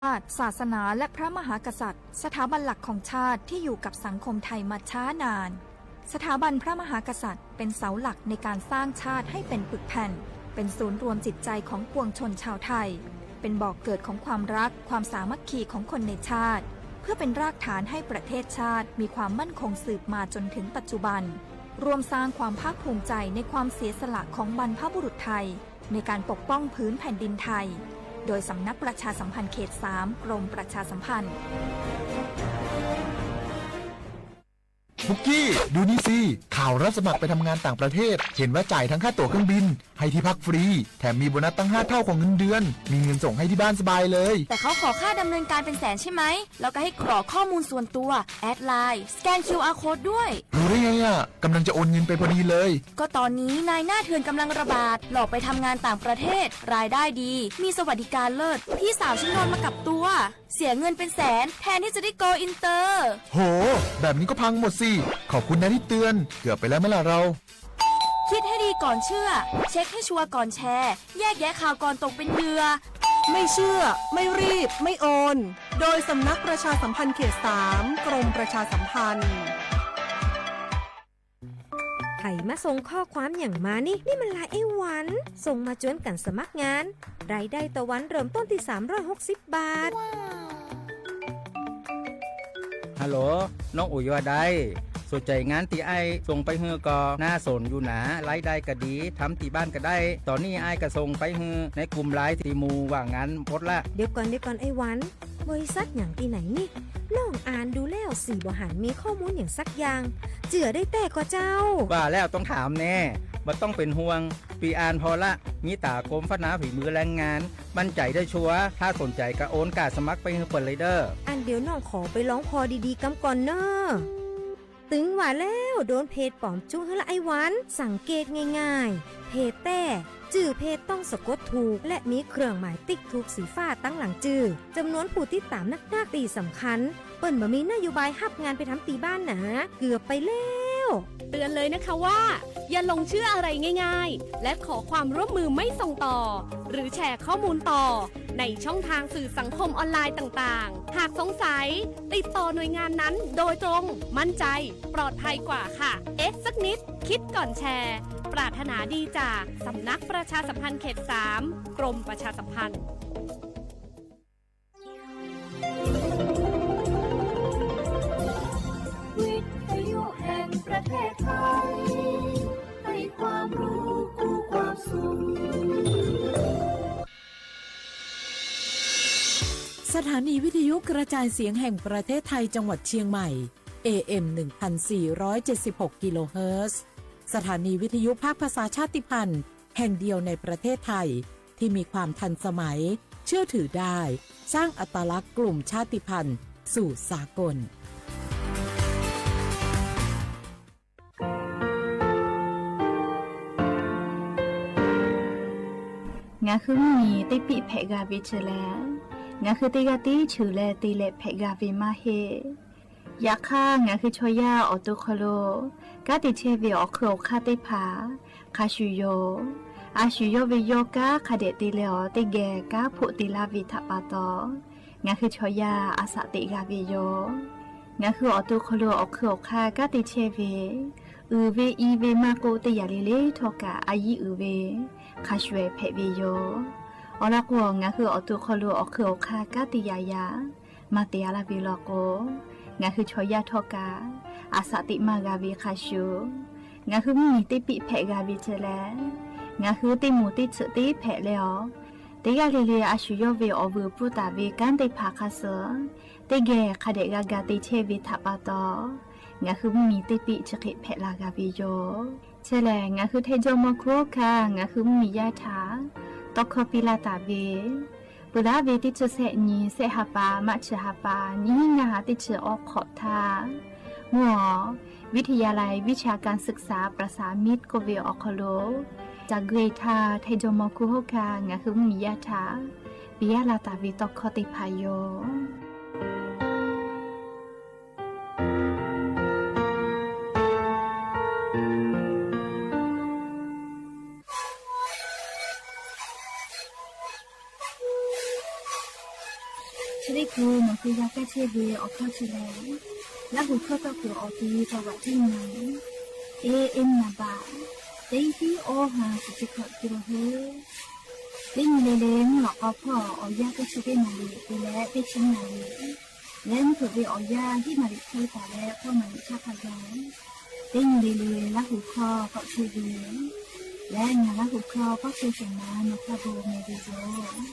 าติ ศาสนา และพระมหากษัตริย์ สถาบันหลักของชาติที่อยู่กับสังคมไทยมาช้านาน สถาบันพระมหากษัตริย์เป็นเสาหลักในการสร้างชาติให้เป็นปึกแผ่น เป็นศูนย์รวมจิตใจของปวงชนชาวไทย เป็นบ่อกเกิดของความรัก ความสามัคคีของคนในชาติ เพื่อเป็นรากฐานให้ประเทศชาติมีความมั่นคงสืบมาจนถึงปัจจุบัน ร่วมสร้างความภาคภูมิใจในความเสียสละของบรรพบุรุษไทย ในการปกป้องผืนแผ่นดินไทย โดยสำนักประชาสัมพันธ์เขตสาม กรมประชาสัมพันธ์ ปุกกี้ ดูนี่สิ ข่าวรับสมัครไปทำงานต่างประเทศ เห็นว่าจ่ายทั้งค่าตั๋วเครื่องบิน ให้ที่พักฟรี แถมมีโบนัสตั้งห้าเท่าของเงินเดือน มีเงินส่งให้ที่บ้านสบายเลย แต่เขาขอค่าดำเนินการเป็นแสนใช่ไหม แล้วก็ให้กรอกข้อมูลส่วนตัว แอดไลน์ สแกน คิวอาร์ โค้ดด้วย รู้ได้ไงอ่ะ กำลังจะโอนเงินไปพอดีเลย ก็ตอนนี้นายหน้าเถื่อนกำลังระบาด หลอกไปทำงานต่างประเทศ รายได้ดี มีสวัสดิการเลิศ พี่สาวฉันโดนมากับตัว เสียเงินเป็นแสน แทนที่จะได้โกลอินเตอร์ โห แบบนี้ก็พังหมดสิ ขอบคุณนะที่เตือน เกือบไปแล้วไหมล่ะเรา คิดให้ดีก่อนเชื่อ เช็คให้ชัวร์ก่อนแชร์ แยกแยะข่าวก่อนตกเป็นเหยื่อ ไม่เชื่อ ไม่รีบ ไม่โอน โดยสำนักประชาสัมพันธ์เขตสาม กรมประชาสัมพันธ์ ใผมาส่งข้อความอย่างมานี่ นี่มันไลน์ไอ้หวัน ส่งมาจวนกั๋นสมัครงาน รายได้ต่อวันเริ่มต้นที่สามร้อยหกสิบบาท ฮัลโหล น้องอุ๋ยว่าได สนใจ๋งานตี้ไอ้ส่งไปหื้อก่อ น่าสนอยู่หนา รายได้ก็ดี ทำตี้บ้านก็ได้ ต๋อนนี้ไอ้ก็ส่งไปหื้อในกลุ่มไลน์ตี้หมู่ว่างงานหมดละ เดี๋ยวก่อน เดี๋ยวก่อนไอ้หวัน บริษัทหยังตี้ไหนนี่ ลองอ่านดูแล้วสี่บ่หันมีข้อมูลหยังสักอย่าง เจื่อได้แต๊ก่อเจ้า ว่าแล้วต้องถามแน่ บ่ต้องเป๋นห่วง ปีอ่านผ่อละ มีต๋ากรมพัฒนาฝีมือแรงงาน มั่นใจ๋ได้ชัวร์ ถ้าสนใจ๋ก็โอนก้าสมัครไปหื้อเปิ้นเลยเด้อ อันเดี๋ยวน้องขอไปลองผ่อดีๆกำก่อนเน่อ ตึงว่าแล้ว โดนเพจป๋อมจุ๊หื้อละไอ้หวัน สังเกตง่ายๆ เพจแต๊ จื้อเพจต้องสะกดถูก และมีเครื่องหมายติ๊กถูกสีฟ้าตังหลังจื้อ จ๋ำนวนผู้ติดต๋ามนักๆ ตี้สำคัญ เปิ้นบ่มีนโยบายฮับงานไปทำตี้บ้านหนา เกือบไปแล้ว เตือนเลยนะคะว่า อย่าหลงเชื่ออะไรง่ายๆ และขอความร่วมมือไม่ส่งต่อ หรือแชร์ข้อมูลต่อ ในช่องทางสื่อสังคมออนไลน์ต่างๆ หากสงสัย ติดต่อหน่วยงานนั้นโดยตรง มั่นใจ ปลอดภัยกว่าค่ะ เอ๊ะสักนิด คิดก่อนแชร์ ปรารถนาดีจากสำนักประชาสัมพันธ์เขตสาม กรมประชาสัมพันธ์ วิทยุแห่งประเทศไทย ให้ความรู้กู้ความสุข สถานีวิทยุกระจายเสียงแห่งประเทศไทยจังหวัดเชียงใหม่ เอเอ็ม หนึ่งพันสี่ร้อยเจ็ดสิบหก กิโลเฮิรตซ์ สถานีวิทยุภาคภาษาชาติพันธุ์ แห่งเดียวในประเทศไทย ที่มีความทันสมัย เชื่อถือได้ สร้างอัตลักษณ์กลุ่มชาติพันธุ์สู่สากล Ngaˬ hui mvuhˇ miˬ teˇ piˆ hpehꞈ g'a ve chi lehˬ, ngaˬ hui teˇ g'aˇ tiˉ cheuˬ leh te leh hpehꞈ g'a ve maˇ heˆ. Yaꞈ hk'aˇ, ngaˬ hui chaw yaˇ awˬ to hk'aw lo kanˉ te chehˇ ve awˬ hk'eun awˬ hk'aˇ teˇ hpaˍ hk'a shuˍ yoˬ. A shu yawˇ ve yawˇ kanˉ hk'a dehꞈ te leh awˬ teˇ geh kanˉ hpoˆ te laˇ ve htaꞈ pa taw, ngaˬ hui chaw yaˇ a shaꞈ teꞈ g'a ve yoˬ. Ngaˬ hui awˬ to hk'aw lo awˬ hk'eun awˬ hk'aˇ kanˉ te chehˇ ve, uiˍ ve i ve maˇ k'oˆ, teˇ yanˇ le le htawˇ kaꞈ a yiˉ uiˍ ve hk'a shuˍ hpehꞈ ve yoˬ. Awˬ lawn k'o, ngaˬ hui awˬ to hk'aw lo awˬ hk'eun awˬ hk'aˇ kanˉ te yaꞈ yaꞈ maˇ te a laˇ ve law k'o, ngaˬ hui chaw yaˇ htawˇ kaꞈ a shaꞈ teꞈ maˇ g'a ve hk'a shuˍ, ngaˬ hui mvuhˇ miˬ teˇ piˆ hpehꞈ g'a ve chi lehˬ, ngaˬ hui teˇ moˍ teˇ tsuhꞈ teˇ hpehꞈ leh awˬ, teˇ g'aˇ le le a shu yawˇ ve awˬ vuiˬ pfuhˇ taˍ ve kanˉ teˇ hpaˍ hk'a suh teˇ geh hk'a dehꞈ g'a ga te chehˇ ve htaꞈ pa taw, ngaˬ hui mvuhˇ miˬ teˇ piˆ chi hk'e hpehꞈ la g'a ve yoˬ. Chi lehˬ, ngaˬ hui Htaiˇ jawˇ mawˇ hkuˇ hawˉ hkanˇ ngaˬ hui mvuhˇ miˬ yaˇ htaꞈ tawˇ hkawˇ piˇ laˇ taˍ ve, peuˬ laˉ ve teˇ chi sehˆ nyi sehˆ ha pa maˇ chi ha pa nyiˇ hinˉ ngaˇ ha teˇ chi awˬ hk'awꞈ htaˇ, mvuhˇ awˬ วิทยาลัยวิชาการศึกษาประสานมิตร k'oˆ ve awˬ hk'aw lo, ca gui htaˇ Htaiˇ jawˇ mawˇ hkuˇ hawˉ hkanˇ ngaˬ hui mvuhˇ miˬ yaˇ htaꞈ piˇ laˇ taˍ ve tawˇ hkawˇ teˇ hpaˍ yoˬ. Chi teˇ hkui nawˬ hui g'a kaˇ chehˇ ve awˬ hkawˇ chi lehˬ, Laˇ huˍ hkawˇ tawˇ kuiˬ awˬ ti tawˇ g'aꞈ teˇ nyi, A N naˍ baꞈ teˇ hiˉ awˇ ha shiˍ chi hkawꞈ te la hoˉ. Teˇ nyi le le mvuhˇ lawꞈ k'aw hpawˇ awˬ yanˇ teˇ chi teˇ naˍ riˍ te leh teˇ chi naˍ riˍ leh mvuhˇ hpeuꞈ ve awˬ yanˇ hiˉ naˍ riˍ hk'e taˍ leh k'awˇ naˍ riˍ chaˇ hk'a gaˬ, teˇ nyi le le Laˇ huˍ hkawˇ k'awꞈ chehˇ ve leh ngaˬ Laˇ huˍ hkawˇ k'awꞈ chehˇ sheˍ naˍ, nawˬ hk'a bon meh ve yoˬ.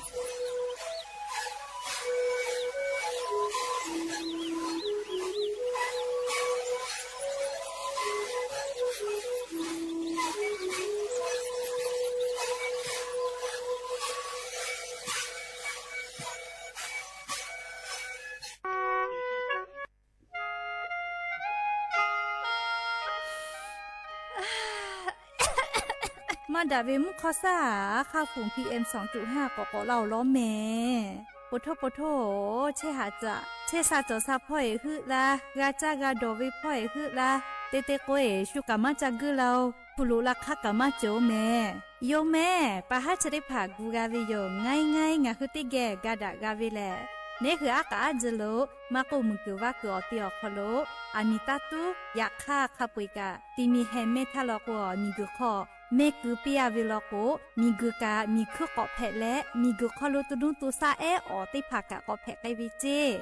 Maˇ daꞈ ve mvuhˇ hk'awˇ saˉ, a hk'aˇ fuˍ P M sawˍ tuꞈ haˇ k'awꞈ k'awꞈ la-oˬ lawˉ mehˍ. Po htoˇ po htoˇ, chehˇ haꞈ caꞈ chehˇ sha cawˬ sha hpawˇ eˬ heuˆ la, g'a caˇ g'a dawˬ ve hpawˇ eˬ heuˆ la, te te k'o eˬ shu kaꞈ maˇ ca guiˇ la-oˬ, hpu loꞈ la hk'aˇ kaꞈ maˇ cawˬ mehˍ. Yoˬ mehˍ, pa haˉ chi teˇ hpaˍ gu g'a ve yoˬ. Ngaˇ iˉ ngaˇ iˉ ngaˬ hui teˇ geh ga daꞈ g'a ve lehˬ, neˇ hui aˉ k'aꞈ aˉ ji lo maˇ k'oˆ, muiˬ guiˬ vaˇ kuiˬ awˬ te awˬ hk'aw lo aˬ miˍ taˇ tuˉ yaꞈ hk'aˇ hk'a peu-eˬ kaꞈ ti mi heh mehˇ htaˇ law k'o, miˬ guiˬ hk'aw mehˇ keu piˇ-a ve law k'o, miˬ guiˬ kaꞈ miˬ hkuiˇ k'awꞈ hpehꞈ leh, miˬ guiˬ hk'aw lo to nuˇ to shaˆ ehˉ awˬ teˇ hpaˍ kaꞈ k'awꞈ hpehꞈ k'ai ve ceˇ.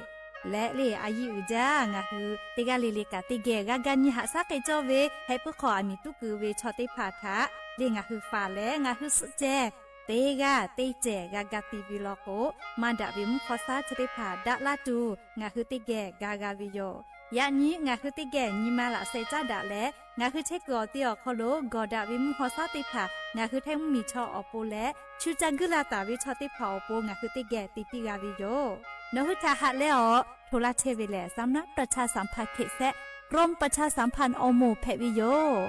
Leh le a yiˇ uiˍ jaˇ, ngaˬ hui teˇ g'aˇ le le kaꞈ teˇ geh g'a ga nyi haꞈ shaˉ k'ai cawˇ ve, heh puiˉ hk'aw aˬ miˍ tuˉ keu ve chaw teˇ hpaˍ htaꞈ le ngaˬ hui faˍ leh ngaˬ hui suhˆ ceh teˇ g'aˇ teˇ cehˬ g'a ga ti ve law k'o, maˇ daꞈ ve mvuhˇ hk'awˇ saˉ chi teˇ hpaˍ daꞈ laˇ tuˬ ngaˬ hui teˇ geh ga g'a ve yoˬ. Yaꞈ nyi ngaˬ hui teˇ geh nyi ma laꞈ sheh caˉ daꞈ leh, ngaˬ hui chehˇ kuiˬ awˬ te awˬ hk'aw lo gawˬ daꞈ ve mvuhˇ hk'awˇ saˉ teˇ hpaˍ ngaˬ hui Htaiˇ mvuhˇmiˬ chaw awˬ pon leh, shu ca guiˇ la taˍ ve chaw teˇ hpaˍ awˬ pon ngaˬ hui teˇ geh te piˇ g'a ve yoˬ. Nawˬ hui htaꞈ haꞈ leh awˬ hto laˇ chehˇ ve lehˬ, สำนักประชาสัมพันธ์เขต แซะ กรมประชาสัมพันธ์ อม แผะ ve yoˬ.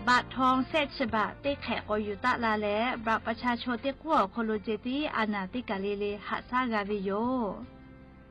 Baꞈ htaw shehˆ chi baꞈ teˇ hk'ehꞈ k'awꞈ yuˬ taˆ la leh, บัตรประชาชน teˇ k'uˉ awˬ hk'aw lo ceh tiˉ a naˍ teˇ kaˬ le le haꞈ shaˉ g'a ve yoˬ.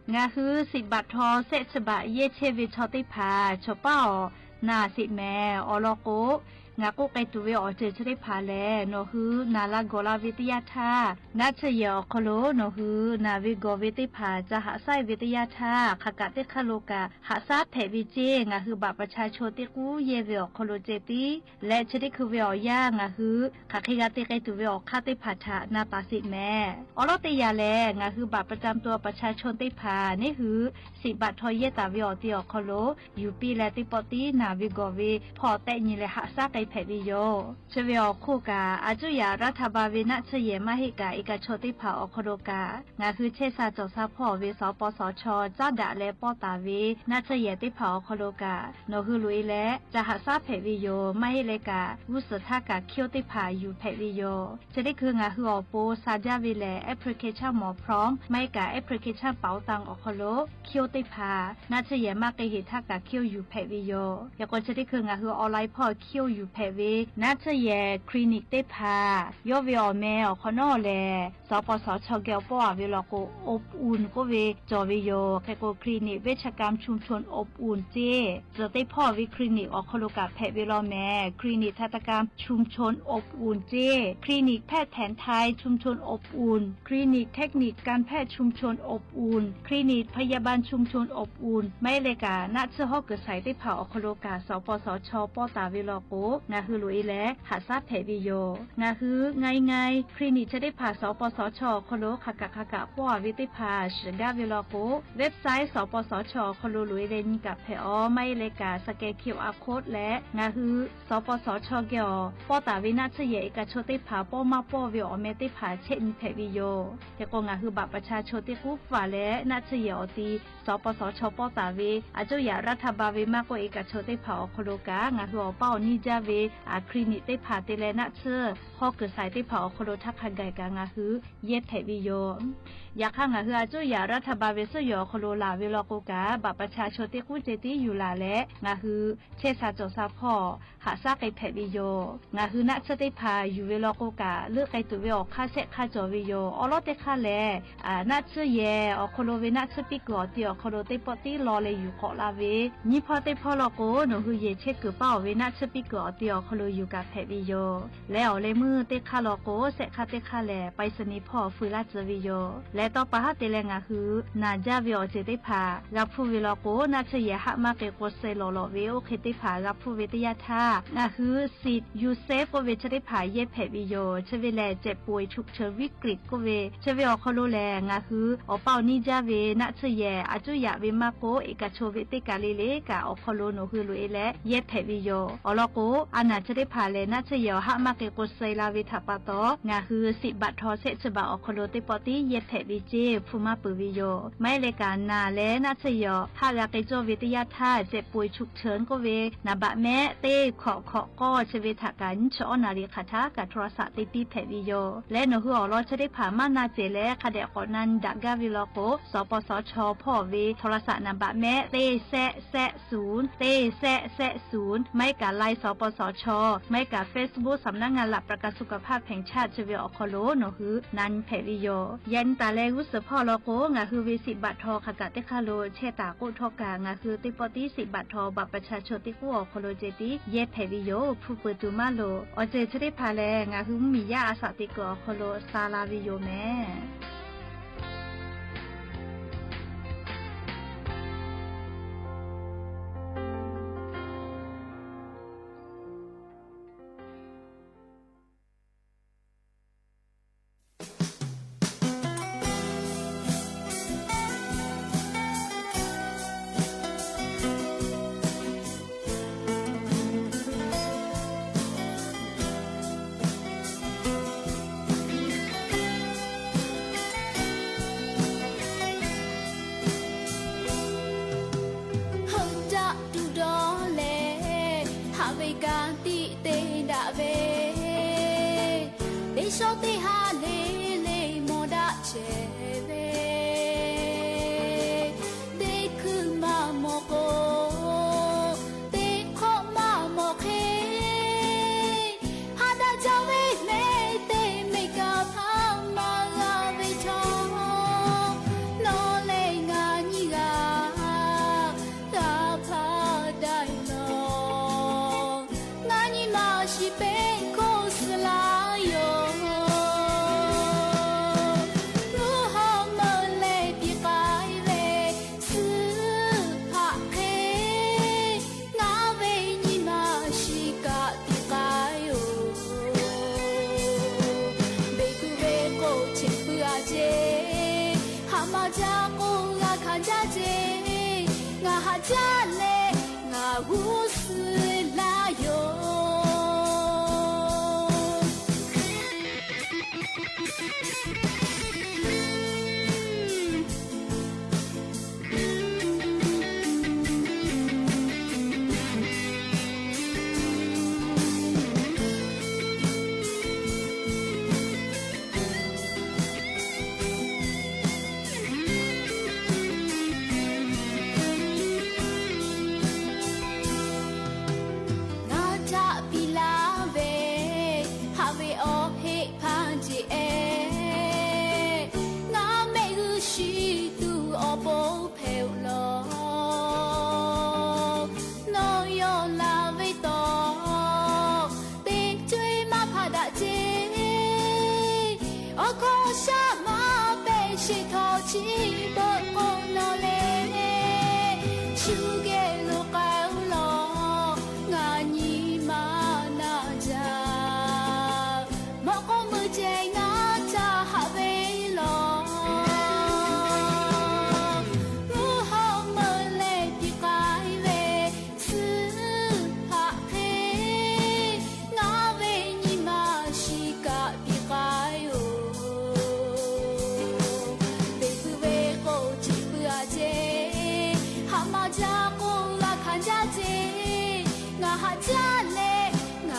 Ngaˬ hui shiˍ บัตรทอง shehˆ chi baꞈ yehˇ chehˇ ve chaw teˇ hpaˍ chaw paˉ awˬ naˍ sheˍ mehˍ. Awˬ lawn k'o, ngaˬ k'oˆ k'ai tuˬ ve awˬ ceuˬ chi teˇ hpaˍ lehˬ, nawˬ hui naˍ la gawˬ la ve teˇ yanˇ htaˇ, naˆ tsuhˇ yehˬ awˬ hk'aw lo nawˬ hui naˍ ve gawˬ ve teˇ hpaˍ ca haꞈ shaˉ ve teˇ yanˇ htaˇ, hk'aˬ kaꞈ teˇ hk'aˇ lo kaꞈ haꞈ shaˉ hpehꞈ ve ceˇ. Ngaˬ hui บัตรประชาชน teˇ k'uˉ yehˇ ve awˬ hk'aw lo ceh tiˉ leh, chi teˇ hkui ve awˬ yanˇ ngaˬ hui hk'aˬ hk'e g'a te k'ai tuˬ ve awˬ hk'aˇ teˇ hpaˍ htaꞈ na taˍ sheˍ mehˍ. Awˬ lawn teˇ yanˇ lehˬ, ngaˬ hui บัตรประจำตัวประชาชน teˇ hpaˍ neˇ hui shiˍ บัตรทอง yehˇ taˍ ve awˬ te awˬ hk'aw lo yuˬ piˇ leh, teˇ pawˆ tiˉ naˍ ve gawˬ ve hpawˇ tehˆ nyi leh haꞈ shaˉ k'ai hpehꞈ ve yoˬ. Chi ve awˬ hk'oˆ kaꞈ, a cuˇ yaꞈ รัฐบาล ve naˆ tsuhˇ yehˬ maˇ heˆ kaꞈ, e kaꞈ chaw teˇ hpaˍ awˬ hk'aw lo kaꞈ, ngaˬ hui chehˇ sha cawˬ sha hpawˇ ve สปสช. caˉ daꞈ leh pawˇ taˍ ve naˆ tsuhˇ yehˬ teˇ hpaˍ awˬ hk'aw lo kaꞈ, nawˬ hui loꞈ e leh ca haꞈ shaˉ hpehꞈ ve yoˬ. Maˇ heˆ leh kaꞈ, g'uˇ suhˍ htaˇ kaꞈ คิว teˇ hpaˍ yuˬ hpehꞈ ve yoˬ. Chi teˇ hkui ngaˬ hui awˬ pon sha jaˇ ve lehˬ, application หมอพร้อม maˇ heˆ kaꞈ application เป๋าตัง awˬ hk'aw lo คิว teˇ hpaˍ naˆ tsuhˇ yehˬ maˇ k'ai heˍ htaˇ kaꞈ คิว yuˬ hpehꞈ ve yoˬ. Hk'e k'o, chi teˇ hkui ngaˬ hui online hpawˇ คิว yuˬ hpehꞈ ve naˆ tsuhˇ yehˬ คลินิก teˇ hpaˍ yawˇ ve awˬ meh awˬ hk'awꞈ nawˉ lehˬ, สปสช. geh awˬ pawˆ a ve law k'o, อบอุ่น k'oˆ ve cawˬ ve yoˬ. Hk'e k'o, คลินิก เวชกรรมชุมชนอบอุ่น ceˇ tcuhˬ teˇ hpawˇ ve คลินิก awˬ hk'aw lo kaꞈ hpehꞈ ve law mehˍ. คลินิกทันตกรรมชุมชนอบอุ่น ceˇ, คลินิกแพทย์แผนไทยชุมชนอบอุ่น, คลินิกเทคนิคการแพทย์ชุมชนอบอุ่น, คลินิกพยาบาลชุมชนอบอุ่น maˇ heˆ leh kaꞈ, naˆ tsuhˇ hawˉ kuiˬ shaiˍ teˇ hpaˍ awˬ hk'aw lo kaꞈ สปสช. pawˇ taˍ ve law k'o, ngaˬ hui loꞈ e leh haꞈ shaˉ hpehꞈ ve yoˬ. Ngaˬ hui ngaˬ e ngaˬ e คลินิก chi teˇ hpaˍ สปสช. awˬ hk'aw lo hk'aˬ kaꞈ hk'aˬ kaꞈ pawˇ a ve teˇ hpaˍ shiˍ gaˇ ve law k'o, website สปสช. awˬ hk'aw lo loꞈ e leh nyi kaꞈ hpehꞈ aˬ. Maˇ heˆ leh kaꞈ, scan QR code leh ngaˬ hui สปสช. geh awˬ pawˇ taˍ ve naˆ tsuhˇ yehˬ e kaꞈ chaw teˇ hpaˍ pawˇ maˇ pawˇ ve awˬ meh teˇ hpaˍ chehˇ nyi hpehꞈ ve yoˬ. Hk'e k'o, ngaˬ hui บัตรประชาชน teˇ k'uˉ faˍ leh naˆ tsuhˇ yehˬ awˬ ti สปสช. pawˇ taˍ ve a cuˇ yaꞈ รัฐบาล ve maˇ k'oˆ, e kaꞈ chaw teˇ hpaˍ awˬ hk'aw lo kaꞈ ngaˬ hui awˬ paˇ awˬ nyi jaˇ ve ve clinic teˇ hpaˍ te leh naˆ tsuhˇ hk'aw kuiˬ shaiˍ teˇ hpaˍ awˬ hk'aw lo htaˇ hk'a gaˬ kaꞈ ngaˬ hui yehˇ hpehꞈ ve yoˬ. Yaꞈ hk'aˇ ngaˬ hui a cuˇ yaꞈ raˇ htaˇ ba ve suhˉ yoˬ awˬ hk'aw lo laˬ ve law k'o kaꞈ, baꞈ pa cha chaw teˇ k'uˉ ceh tiˉ yuˬ laˬ leh ngaˬ hui chehˇ sha cawˬ sha hpawˇ haꞈ shaˉ k'ai hpehꞈ ve yoˬ. Ngaˬ hui naˆ tsuhˇ teˇ hpaˍ yuˬ ve law k'o kaꞈ, leuˆ k'ai tuˬ ve awˬ hk'aˇ shehˆ hk'aˇ cawˬ ve yoˬ. Awˉ lawˉ teˇ hk'aˇ lehˬ, naˆ tsuhˇ yehˬ awˬ hk'aw lo ve naˆ tsuhˇ piˇ kuiˬ awˬ ti awˬ hk'aw lo teˇ pawˆ tiˉ law leh yuˬ k'awꞈ la ve, nyiˇ hpawˇ teˇ hpawˇ law k'o nawˬ hui yehˬ chehˇ kuiˬ paˇ-oˬ ve naˆ tsuhˇ piˇ kuiˬ awˬ ti awˬ hk'aw lo yuˬ kaꞈ hpehꞈ ve yoˬ. Leh awˬ leh meuˇ teˇ hk'aˇ law k'o, shehˆ hk'aˇ teˇ hk'aˇ lehˬ, ไปรษณีย์ hpawˇ fuiˍ laˇ tcuh ve yoˬ. Leh tawˇ pa haˉ te leh ngaˬ hui naˬ jaˇ ve awˬ ceuˬ teˇ hpaˍ g'a hpuˇ ve law k'o, naˆ tsuhˇ yehˬ haˆ maˇ k'ai k'o suh lawˬ lawˬ ve oˇ hk'e teˇ hpaˍ g'a hpuˇ ve teˇ yanˇ htaˇ, ngaˬ hui สิทธิ์ yuˬ sehˉ k'oˆ ve chi teˇ hpaˍ yehˇ hpehꞈ ve yoˬ. Chi ve lehˬ เจ็บป่วยฉุกเฉินวิกฤต k'oˆ ve chi ve awˬ hk'aw lo lehˬ, ngaˬ hui awˬ paˇ awˬ niˇ jaˇ ve naˆ tsuhˇ yehˬ a cuˇ yaꞈ ve maˇ k'oˆ, eˍ kaˍ chaw ve teˇ kaˬ le le kaꞈ awˬ hk'aw lo nawˬ hui loꞈ-e leh yehˇ hpehꞈ ve yoˬ. Awˬ lawn k'o, a naˬ chi teˇ hpaˍ lehˬ naˆ tsuhˇ yehˬ awˬ haˆ maˇ k'ai k'o suh la ve htaꞈ pa taw, ngaˬ hui สิทธิ์ บัตรทอง shehˆ chi baꞈ awˬ hk'aw lo teˇ pawˆ tiˉ yehˇ hpehꞈ ve ceˇ hpu maˇ peuˬ ve yoˬ. Maˇ heˆ leh kaꞈ naˬ leh naˆ tsuhˇ yehˬ awˬ haˆ g'a k'ai cawˇ ve teˇ yanˇ htaˇ, เจ็บป่วยฉุกเฉิน k'oˆ ve naˍ baꞈ mehˆ teˇ hkawꞈ hkawꞈ k'awˇ chi ve htaꞈ kaꞈ nyiˇ chi awˉ naˍ riˍ hk'aˬ htaˇ kaꞈ โทรศัพท์ te piˇ hpehꞈ ve yoˬ. Leh nawˬ hui awˬ lawn chi teˇ hpaˍ maˇ na cehˬ leh hk'a dehꞈ k'awꞈ na nyi daꞈ gaˇ ve law k'o, สปสช. hpawˇ ve โทรศัพท์ naˍ baꞈ mehˆ teˇ shehˆ shehˆ suˍ teˇ shehˆ shehˆ suˍ, maˇ heˆ kaꞈ ไลน์ สปสช., maˇ heˆ kaꞈ เฟซบุ๊ก สำนักงานหลักประกันสุขภาพแห่งชาติ chi ve awˬ hk'aw lo nawˬ hui na nyi hpehꞈ ve yoˬ. Yaꞈ nyi taˍ leh g'uˇ suhˍ hpawˇ law k'o, ngaˬ hui ve สิทธิ์ บัตรทอง hk'aˬ kaꞈ teˇ hk'aˇ lo chehˇ taˍ k'oˆ htawˇ kaꞈ, ngaˬ hui teˇ pawˆ tiˉ สิทธิ์ บัตรทอง บัตรประชาชน teˇ k'oˆ awˬ hk'aw lo ceh tiˉ yehˇ hpehꞈ ve yoˬ. Hpu peuˬ tuˬ maˇ loˍ. Awˬ ceuˬ chi teˇ hpaˍ lehˬ, ngaˬ hui mvuhˇmiˬ yaˇ a shaꞈ teꞈ kuiˬ awˬ hk'aw lo sha la ve yoˬ mehˍ. Heuˆ jaˆ tuˬ dawˇ leh, haꞈ ve ka tiꞈ te daꞈ ve, teˇ shawˉ teˇ ha le le mawˬ daꞈ chehˇ ve, teˇ hkui maˇ mawˬ k'o, teˇ hk'awꞈ maˇ mawˬ hk'e, haꞈ daꞈ jaˇ ve mehˆ teˇ mehˆ kaꞈ hpaˇ maˇ g'a ve chaw, nawˬ leh ngaˬ nyiˇ g'aˇ g'a hpaˇ daꞈ lawˬ. Ngaˬ nyi ma shiˍ peˆ hk'oˆ suh laˇ yoˬ. Mvuhˇ hawˉ meuˇ leh piˇ k'ai ve suhˉ hpaꞈ hk'e, ngaˬ ve nyi ma shiˍ kaꞈ piˇ k'ai yoˬ. Beˬ tuˬ ve k'o cheꞈ puiˉ a ceˇ, haꞈ ma jaˇ k'o g'a hkanˍ jaˇ ceˇ, ngaˬ haꞈ jaˇ leh ngaˬ g'uˇ suhˍ laˇ yoˬ. Ngaˬ htaꞈ piˇ laˇ ve haꞈ ve awˬ heˆ hpaˇ jeˬ ehˉ, ngaˬ mehˆ g'uˇ shiˍ tuˬ awˬ pon hpehꞈ-oˬ lawˬ. Nawˬ yawˇ laˬ ve tawˍ teˇ co-e maˇ hpaˇ daꞈ ceˇ. Awˬ hkawˇ shaˉ maˇ pehˬ sheˍ htawˇ chi beuꞈ k'o nawˬ lehˬ, shu geh lo k'ai-o lawˬ. Ngaˬ nyi ma naˬ jaˇ, mawꞈ k'oˆ meuˇ ceh ngaˬ htaꞈ haꞈ ve lawˬ. Mvuhˇ hawˉ meuˇ leh piˇ k'ai ve suhˉ hpaꞈ hk'e, ngaˬ ve nyi ma shiˍ kaꞈ piˇ k'ai-oˬ. Beˬ puiˉ ve k'o cheꞈ puiˉ a ceˇ, haꞈ ma jaˇ k'o g'a hkanˍ jaˇ ceˇ, ngaˬ haꞈ jaˇ leh ngaˬ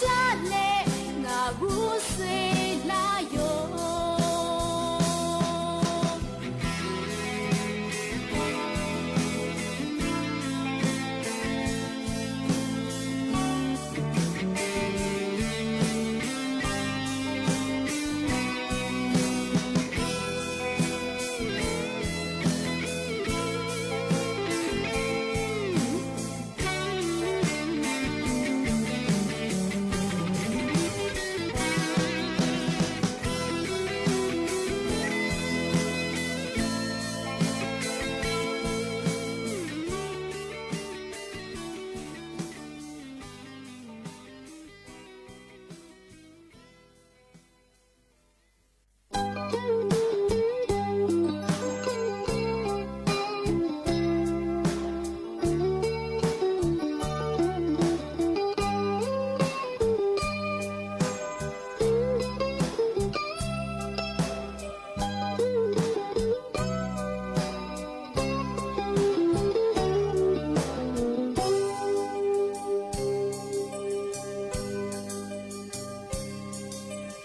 Caˇ leh ngaˬ g'uˇ suh laˇ yoˬ.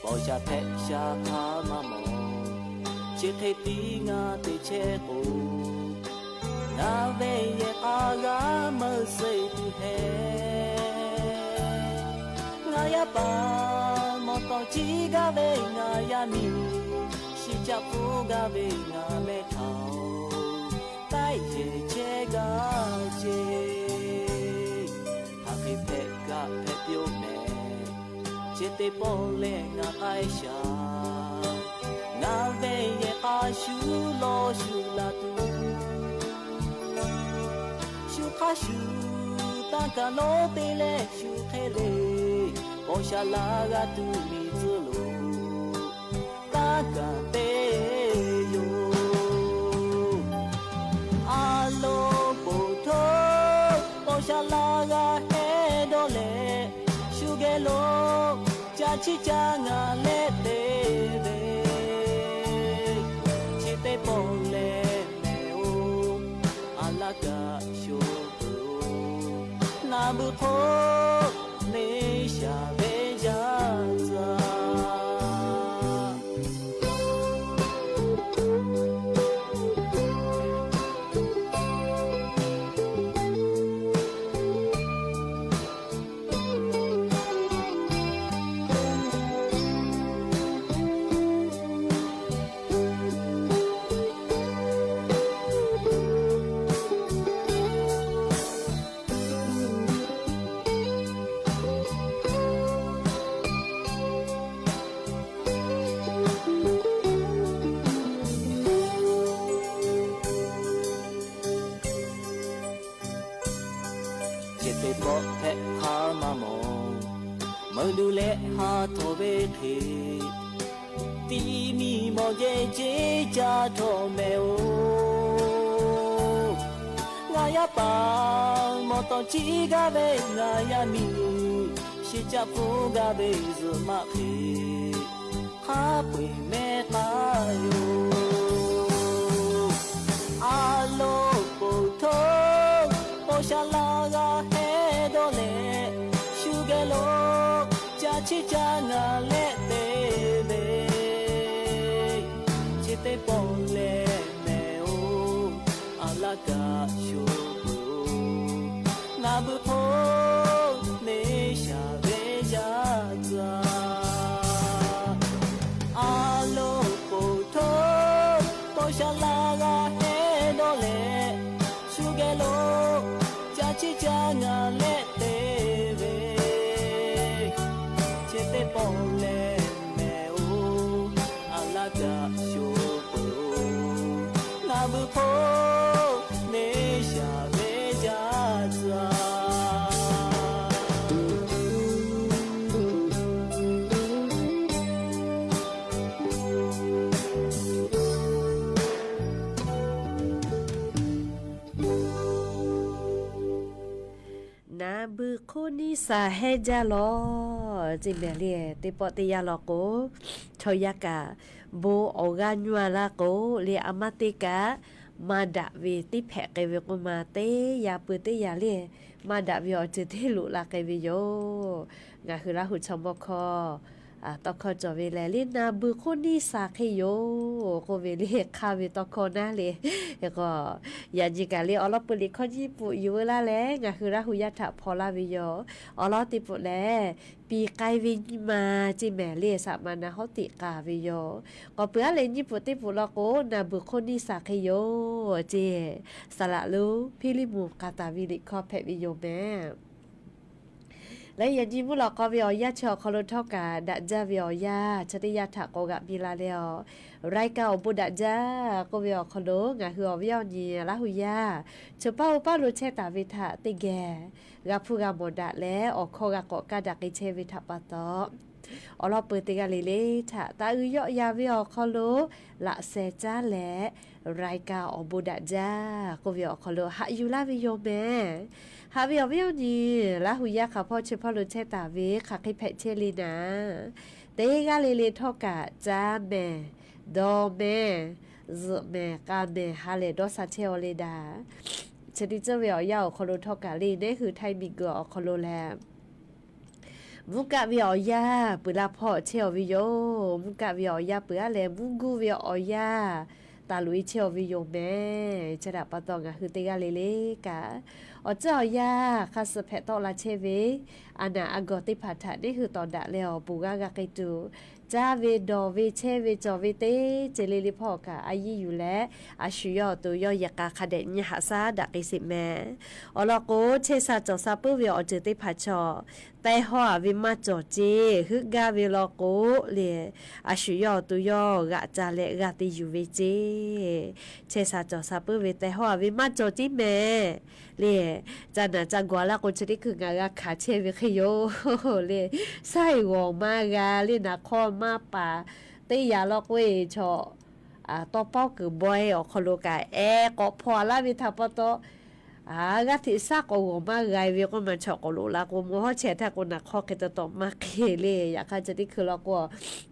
Paw sha hpehꞈ sha hk'a maˇ mawˬ, chi hk'e tiˉ ngaˬ te chehˇ k'o, ngaˬ ve yehˬ k'a g'a meuˇ suh tuˬ hehꞈ. Ngaˬ yaˇ paˍ mawˬ tawˍ ciˉ gaˇ ve ngaˬ yaˇ miˇ, shiˍ caˆ hpfuhˇ gaˇ ve ngaˬ mehˆ htaꞈ-oˬ, taiˆ yehˬ chehˇ gaˇ ceˇ. Hk'aˬ hk'e hpehꞈ kaꞈ hpehꞈ piˇ-oˆ mehˍ, chi teˇ pawˆ lehˬ ngaˬ k'ai shaˍ. Ngaˬ ve yehˬ k'a shu lawˬ shu la tuˬ, shu hk'aˇ shu tanˇ kaˬ lonˉ te leh shu hk'e le, paw sha laˇ g'a tuˬ miˬ tcuhˉ lo tanˇ kaˬ te yoˬ. A loˍ poˬ htoˇ, paw sha laˇ g'a hehˉ dawˇ leh, shu geh lo ca chiˇ ca ngaˬ leh te ve, chi teˇ pawˆ lehˬ mehˍ-oˬ, a laˇ kaꞈ sho peuˬ-oˬ, naˬ beuꞈ hk'oˆ neˇ shaˍ ve jaˇ tcuh-a. Chi teˇ pawˆ hpehꞈ hk'a maˇ mawˬ, meuˇ duˬ leh ha htawꞈ ve hk'e, tiˇ miˇ mawˬ jehˇ ceˇ ca htawꞈ mehˍ-oˬ. Ngaˬ yaˇ paˍ mawˬ tawˍ ciˉ gaˇ ve ngaˬ yaˇ miˇ, shiˍ caˆ hpfuhˇ gaˇ ve zuhꞈ maˆ hk'e, hk'a peu-eˬ mehˉ k'aˇ yoˬ. A loˍ poˬ htoˇ, paw sha laˇ g'a hehˉ dawˇ leh, shu geh lo ca chiˇ ca ngaˬ leh te ve, chi teˇ pawˆ lehˬ mehˍ-oˬ, a laˇ kaꞈ sho peuˬ-oˬ, naˬ beuꞈ hk'oˆ neˇ shaˍ ve jaˇ tcuh-a. A loˍ poˬ htoˇ, paw sha laˇ g'a hehˉ dawˇ leh, shu geh lo ca chiˇ ca ngaˬ leh te ve, chi teˇ pawˆ lehˬ mehˍ-oˬ, a laˇ kaꞈ sho peuˬ-oˬ, naˬ beuꞈ hk'oˆ neˇ shaˍ ve jaˇ tcuh-a. Naˬ beuꞈ hk'oˆ neˇ shaˍ hehˉ jaˇ lawˬ. Ceˇ mehˍ le, teˇ pawˆ teˇ yanˇ law k'o, chaw yaˇ kaꞈ bon awˬ g'aˇ nyuˇ-a laˇ k'o le, a maˇ teˇ kaꞈ maˇ daꞈ ve teˇ hpehꞈ k'ai ve k'oˆ ma, teˇ yanˇ pui teˇ yanˇ le, maˇ daꞈ ve awˬ ceuˬ teˇ loꞈ la k'ai ve yoˬ. Ngaˬ hui Laˇ huˍ chaw mawˇ hkawˇ tawˇ hkawˇ cawˬ ve lehˬ, le naˬ beuˬ hk'oˆ neˇ sha hk'e yoˬ k'oˆ ve le, hk'aˇ ve tawˇ hkawˇ naˉ le. K'o, yaꞈ nyi kaꞈ le awˬ lawn peuˬ liꞈ hkawˇ nyiˇ peuˬ yuˬ veu laˇ leh ngaˬ hui Laˇ huˍ yaˇ htaꞈ hpaw laˇ ve yoˬ. Awˬ lawn teˇ peuˬ lehˬ, piˍ k'ai ve nyiˇ ma ceˇ mehˍ le, saˍ maˍ naˍ hawˉ teꞈ k'aˍ ve yoˬ. K'awꞈ peuˬ aˉ leh nyiˇ peuˬ teˇ peuˬ law k'o, naˬ beuˬ hk'oˆ neˇ sha hk'e yoˬ ceˇ. Saˍ laꞈ lonˉ Hpiˇliˇmonˍ k'aˍ taˍ ve liꞈ hkawˇ hpehꞈ ve yoˬ mehˍ. Leh yaꞈ nyi mvuhˇ lawꞈ k'aw ve awˬ yanˇ chi awˬ hk'aw lo htawˇ kaꞈ daꞈ jaˇ ve awˬ yanˇ chi teˇ yanˇ htaꞈ k'awꞈ g'aꞈ piˇ la leh, awˬ รายการ awˬ bon daꞈ jaˇ k'oˆ ve awˬ hk'aw lo ngaˬ hui awˬ viˉ awˬ nyi Laˇ huˍ yaˇ chi paˇ oˇ paˇ lo chehˇ taˍ ve htaꞈ teˇ geh g'a hpuˇ g'a mawˬ daꞈ leh awˬ hkawˇ g'a k'awꞈ kaˇ daꞈ k'ai chehˇ ve htaꞈ pa taw, awˬ lawn peuˬ teˇ g'aˇ le le htaꞈ taˇ uiˍ yawˆ yan ve awˬ hk'aw lo laꞈ sheh caˉ leh รายการ awˬ bon daꞈ jaˇ k'oˆ ve awˬ hk'aw lo haꞈ yuˬ laˇ ve yoˬ mehˍ. Haꞈ ve awˬ viˉ awˬ nyi Laˇ huˍ yaˇ hk'aˬ hpawˇ chi paˇ lo chehˇ taˍ ve hk'aˬ hk'e hpehꞈ chehˇ le naˍ, teˇ g'aˇ le le htawˇ kaꞈ caˇ mehˍ, dawˬ mehˍ, zuhꞈ mehˍ, k'a mehˍ ha lehˬ dawˇ sha chehˇ aw le daꞈ. Chi teˇ ceuˬ ve awˬ yanˇ awˬ hk'aw lo htawˇ kaꞈ le neˇ hui htaiˇ miˬguiˬ awˬ hk'aw lo lehˬ, mvuhˇ kaˆ ve awˬ yanˇ peuˬ la hpawˇ chehˇ aw ve yoˬ. Mvuhˇ kaˆ ve awˬ yanˇ peuˬ aˉ leh mvuhˇ guˇ ve awˬ yanˇ taˍ loꞈ e chehˇ aw ve yoˬ mehˍ. Chi htaꞈ pa taw ngaˬ hui teˇ g'aˇ le le kaꞈ, awˬ ceuˬ awˬ yanˇ hk'a suh hpehꞈ tawˆ la chehˇ ve a naˍ a gawˬ teˇ hpaˍ htaꞈ neˇ hui tawˍ daꞈ leh awˬ bon g'aˇ g'a k'ai tuˬ, caˇ ve dawˬ ve chehˇ ve cawˬ ve teˇ ceuˬ le le hpawˇ kaꞈ a yiˇ yuˬ leh, a shu yawˇ awˬ to yawˇ yehˬ k'a hk'a dehꞈ nyi haꞈ shaˉ daꞈ k'ai sheˍ mehˍ. Awˬ lawn k'o, chehˇ sha cawˬ sha puiˉ ve awˬ ceuˬ teˇ hpaˍ chaw teh hawˇ a ve maˇ cawˬ ceˇ. Heuˆ gaˇ ve law k'o le, a shu yawˇ awˬ to yawˇ g'aꞈ ca leh g'a te yuˬ ve ceˇ. Chehˇ sha cawˬ sha puiˉ ve teh hawˇ a ve maˇ cawˬ ceˇ mehˍ le. Ca naˍ ca gawˬ laˇ k'o, chi teˇ hkui ngaˬ g'a hkanˍ chehˇ ve hk'e yoˬ le. Saiˉ g'awˬ maˇ g'a le, naˍ hk'awˇ maˇ paˍ teˇ yanˇ law k'o e chaw tawˇ pawˆ kuiˬ bawehˇ awˬ hk'aw lo kaꞈ ehˉ k'awꞈ hpaw laˇ ve htaꞈ pa taw, g'aˇ hteꞈ shaˉ k'awꞈ g'awˬ maˇ g'a ve k'oˆ ma chaw k'awꞈ loꞈ la k'o, mvuhˇ hawˉ chehˇ htaˇ k'o naˍ hk'awˇ hk'e taw taw maˇ hk'e le. Yaꞈ hk'aˇ chi teˇ hkui law k'o,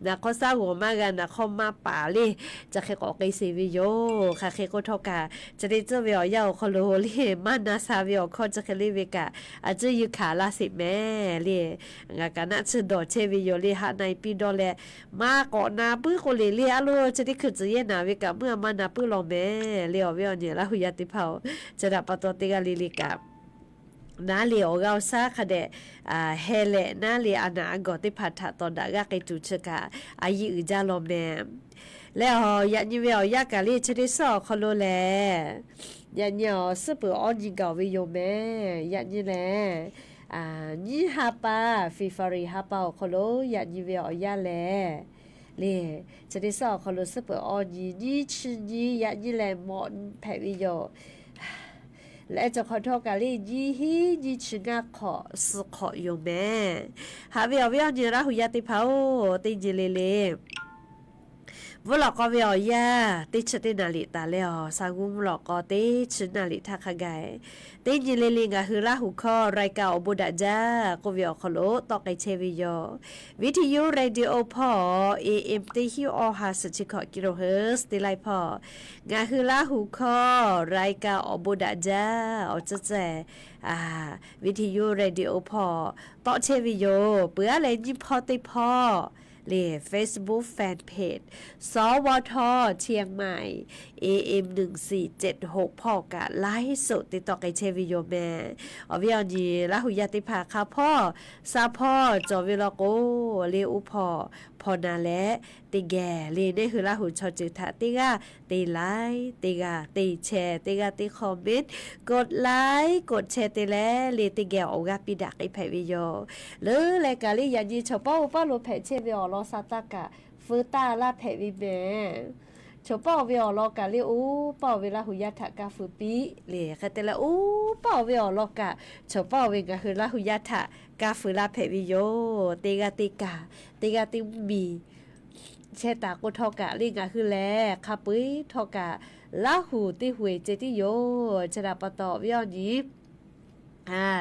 naˍ hk'awˇ shaˉ g'awˬ maˇ g'a, naˍ hk'awˇ maˇ paˍ le, chi hk'e k'awꞈ k'ai sheˍ ve yoˬ. Hk'aˬ hk'e k'o htawˇ kaꞈ, chi teˇ ceuˬ ve awˬ yanˇ awˬ hk'aw lo le maˇ na sha ve awˬ hkawˇ chi hk'e le ve kaꞈ, a ciˉ yuˬ hkanˍ laˇ sheˍ mehˍ le. Ngaˬ kaꞈ naˆ tsuhˇ dawˬ chehˇ ve yoˬ le, haˆ na e piˇ dawˇ leh, maˇ k'awꞈ na puiˉ k'o le le a lo, chi teˇ hkui tcuh yehˇ naˍ ve kaꞈ meuˇ a maˇ na puiˉ law mehˍ le. Awˬ viˉ awˬ nyi Laˇ huˍ yaˇ teˇ hpaˍ-oˬ, chi htaꞈ pa taw teˇ g'aˇ le le kaꞈ, naˉ le awˬ g'aˇ awˬ shaˉ hk'a dehꞈ heh leh, naˉ le a naˍ a gawˬ teˇ hpaˍ htaꞈ tawˍ daꞈ g'aˇ k'ai tuˬ chi kaꞈ a yiˇ uiˍ jaˇ law mehˍ. Leh a, yaꞈ nyi ve awˬ yanˇ kaꞈ le chi teˇ suhˉ awˬ hk'aw lo lehˬ, yaꞈ nyi awˬ suhˉ peuˬ awˇ nyi gaˬ ve yoˬ mehˍ. Yaꞈ nyi lehˬ, nyiˇ ha pa, February ha pa awˬ hk'aw lo yaꞈ nyi ve awˬ yanˇ lehˬ, le, chi teˇ suhˉ awˬ hk'aw lo suhˉ peuˬ awˇ nyi, nyiˇ chi nyi yaꞈ nyi lehˬ mawꞈ hpehꞈ ve yoˬ. Leh cawˬ hk'awꞈ htawˇ kaꞈ le nyiˇ hinˉ nyiˇ chi ngaˇ hk'awꞈ suh hk'awꞈ yoˬ mehˍ. Haꞈ ve awˬ viˉ awˇ nyi Laˇ huˍ yaˇ teˇ hpaˍ-oˬ, teˇ nyi le le mvuhˇ lawꞈ k'aw ve awˬ yanˇ teˇ chi teˇ naˍ liꞈ taˍ leh, awˬ sha g'uˇ mvuhˇ lawꞈ k'aw teˇ chi naˍ liꞈ htaˇ hk'a gaˬ, teˇ nyi le le ngaˬ hui Laˇ huˍ hkawˇ รายการ awˬ bon daꞈ jaˇ k'oˆ ve awˬ hk'aw lo tawˆ k'ai chehˇ ve yoˬ. Video radio hpawˇ A M teˇ hinˉ awˇ ha suhˍ chi hkawꞈ kilohertz teˇ laiˉ hpawˇ, ngaˬ hui Laˇ huˍ hkawˇ รายการ awˬ bon daꞈ jaˇ awˬ ceuˬ ceuˬ video radio hpawˇ tawˆ chehˇ ve yoˬ. Peuˬ aˉ leh nyiˇ hpawˇ teˇ hpawˇ le Facebook fan page สวท เชียงใหม่ A M หนึ่งสี่เจ็ดหก hpawˇ kaꞈ ไลฟ์สด te tawˆ k'ai chehˇ ve yoˬ mehˍ. Awˬ viˉ awˬ nyi Laˇ huˍ yaˇ teˇ hpaˍ hk'a hpawˇ sha hpawˇ cawˬ ve law k'o, le oˇ hpawˇ hpawˇ na leh, teˇ geh le neˇ hui Laˇ huˍ chaw ceuˬ htaꞈ teˇ g'aˇ te like, teˇ g'aˇ te share, teˇ g'aˇ te comment, กดไลค์ กดแชร์ te leh le teˇ geh awˬ g'aˇ piˇ daꞈ k'ai hpehꞈ ve yoˬ. Leuˉ leh kaꞈ le yaꞈ nyi chaw paˇ oˇ paˇ lo hpehꞈ chehˇ ve awˬ lawn sha taˇ kaꞈ feu taˇ laˇ hpehꞈ ve mehˍ. Chaw paˇ oˇ ve awˬ lawn kaꞈ le oˇ paˇ oˇ ve Laˇ huˍ yaˇ htaꞈ kaˇ feu piˇ le hk'e te leh, oˇ paˇ oˇ ve awˬ lawn kaꞈ chaw paˇ oˇ ve ngaˬ hui Laˇ huˍ yaˇ htaꞈ kaˇ feu laˇ hpehꞈ ve yoˬ. Teˇ g'aˇ teˇ kaꞈ, teˇ g'aˇ teˇ miˬ chehˇ taˍ k'o htawˇ kaꞈ le ngaˬ hui lehˬ hk'a peu-eˬ htawˇ kaꞈ Laˇ huˍ teˇ hui ceh tiˉ yoˬ. Chi htaꞈ pa taw awˬ viˉ awˬ nyi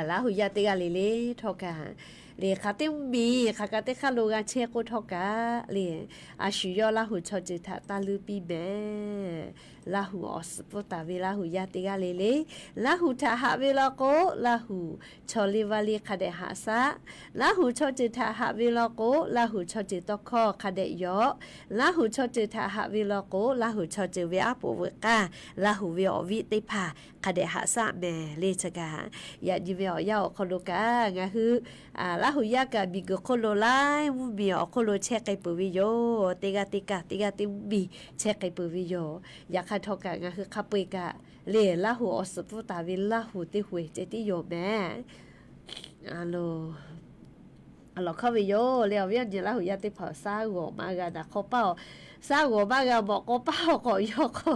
Laˇ huˍ yaˇ teˇ g'aˇ le le htawˇ kaꞈ Liꞈ hk'aˬ teˇ mvuhˇ miˬ hk'aˬ kaꞈ teˇ hk'aˇ lo g'a chehˇ k'oˆ htawˇ kaꞈ, liꞈ a shu yawˇ Laˇ huˍ chaw ceuˬ htaꞈ taˇ luˇ piˇ mehˍ. Laˇ huˍ awˬ suhˍ pfuhˇ taˍ ve Laˇ huˍ yaˇ teˇ g'aˇ le le, Laˇ huˍ htaꞈ haꞈ ve law k'o, Laˇ huˍ chaw liˇ vaˇ liˇ hk'a dehꞈ haꞈ shaˉ. Laˇ huˍ chaw ceuˬ htaꞈ haꞈ ve law k'o, Laˇ huˍ chaw ceuˬ tawˇ hkawˇ hk'a dehꞈ yawˬ. Laˇ huˍ chaw ceuˬ htaꞈ haꞈ ve law k'o, Laˇ huˍ chaw ceuˬ ve aˉ poꞈ veuꞈ k'aˇ, Laˇ huˍ ve awˬ viˉ teˇ hpaˍ hk'a dehꞈ haꞈ shaˉ mehˍ le. Chi kaꞈ yaꞈ nyi ve awˬ yanˇ awˬ hk'aw lo kaꞈ ngaˬ hui Laˇ huˍ yaˇ kaꞈ miˬguiˬ hk'oˆ lo laiˉ mvuhˇ miˬ awˬ hk'oˆ lo chehˇ k'ai peuˬ ve yoˬ. Teˇ g'aˇ teˇ kaˇ, teˇ g'aˇ teˇ mvuhˇ miˬ chehˇ k'ai peuˬ ve yoˬ. Yaꞈ hk'aˇ htawˇ kaꞈ ngaˬ hui hk'a peu-eˬ kaꞈ lehˬ, Laˇ huˍ awˬ suhˍ pfuhˇ taˍ ve Laˇ huˍ teˇ hui ceh tiˉ yoˬ mehˍ. Lawˬ hkawˇ ve yoˬ le. Awˬ viˉ awˬ nyi Laˇ huˍ yaˇ teˇ hpaˍ, shaˉ g'awˬ maˇ g'a daꞈ k'awꞈ paˇ-oˬ. Shaˉ g'awˬ maˇ g'a mawˬ k'awꞈ paˇ-oˬ, k'awꞈ yawˇ k'o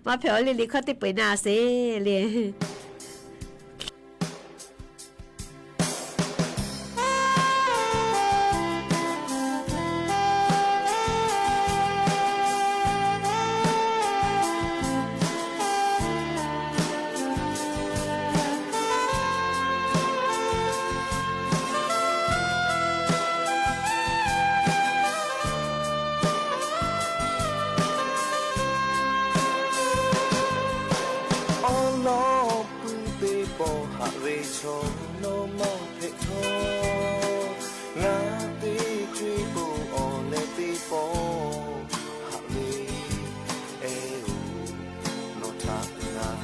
maˇ hpehꞈ-oˬ le. Liꞈ hkawˇ teˇ peu-eˬ na sheˍ le. Awˬ lawn puiˉ teˇ pawˆ haꞈ ve chaw nawˬ maˇ hpehꞈ htawˇ, ngaˬ teˇ co-eˬ po awˬ leh teˇ pawˆ haꞈ ve, eh-oˬ, nawˬ htaꞈ ngaˬ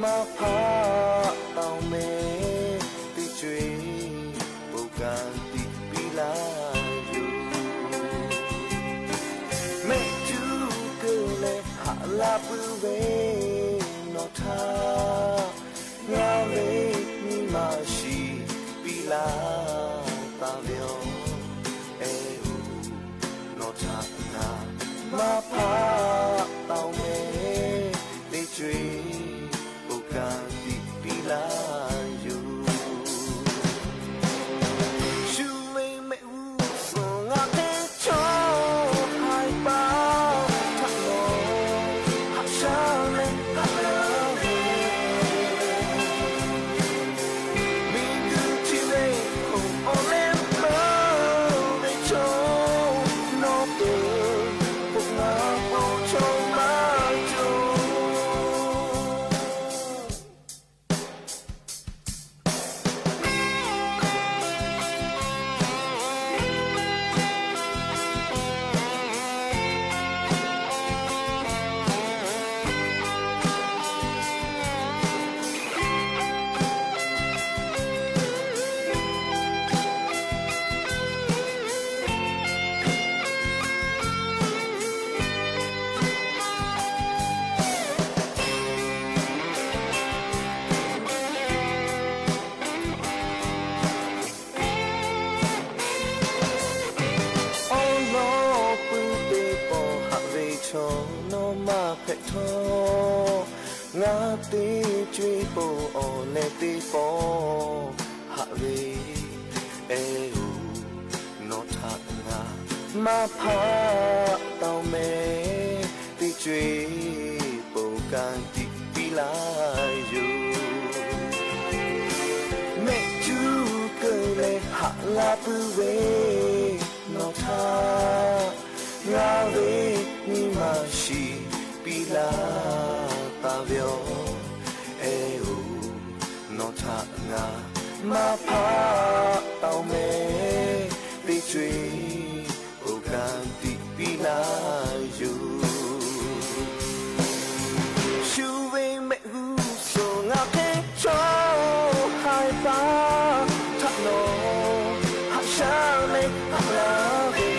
maˇ hpaˆ taˍ-oˬ mehˍ. Teˇ co-eˬ po ka tiꞈ piˇ laˇ yoˬ. Mehˆ cuˉ keu leh haꞈ la puiˉ ve nawˬ htaꞈ ngaˬ ve nyi ma shiˍ piˇ laˇ taˍ ve yoˬ. Eh-oˬ, nawˬ htaꞈ ngaˬ maˇ hpaˆ taˍ-oˬ mehˍ. Teˇ co-eˬ po ka tiꞈ piˇ laˇ yoˬ. Shu ve mehˆ g'uˇ suhˍ ngaˬ hk'e chaw haiˬ paˍ htaꞈ nawˬ haꞈ shaˉ leh haꞈ la ve, miˬguiˬ chi ve k'o awˬ leh peuˬ ve chaw nawˬ peuˬ, k'o ngaˬ k'o chaw maˇ cawˬ. Awˬ lawn puiˉ teˇ pawˆ haꞈ ve chaw nawˬ maˇ hpehꞈ htawˇ, ngaˬ teˇ co-eˬ po awˬ leh teˇ pawˆ haꞈ ve, eh-oˬ, nawˬ htaꞈ ngaˬ maˇ hpaˆ taˍ-oˬ mehˍ. Teˇ co-eˬ po ka tiꞈ piˇ laˇ yoˬ. Mehˆ cuˉ keu leh haꞈ la puiˉ ve nawˬ htaꞈ ngaˬ ve nyi ma shiˍ piˇ laˇ taˍ ve yoˬ. Eh-oˬ, nawˬ htaꞈ ngaˬ maˇ hpaˆ taˍ-oˬ mehˍ. Teˇ co-eˬ po ka tiꞈ piˇ laˇ yoˬ. Shu ve mehˆ g'uˇ suhˍ ngaˬ hk'e chaw haiˬ paˍ htaꞈ nawˬ haꞈ shaˉ leh haꞈ la ve,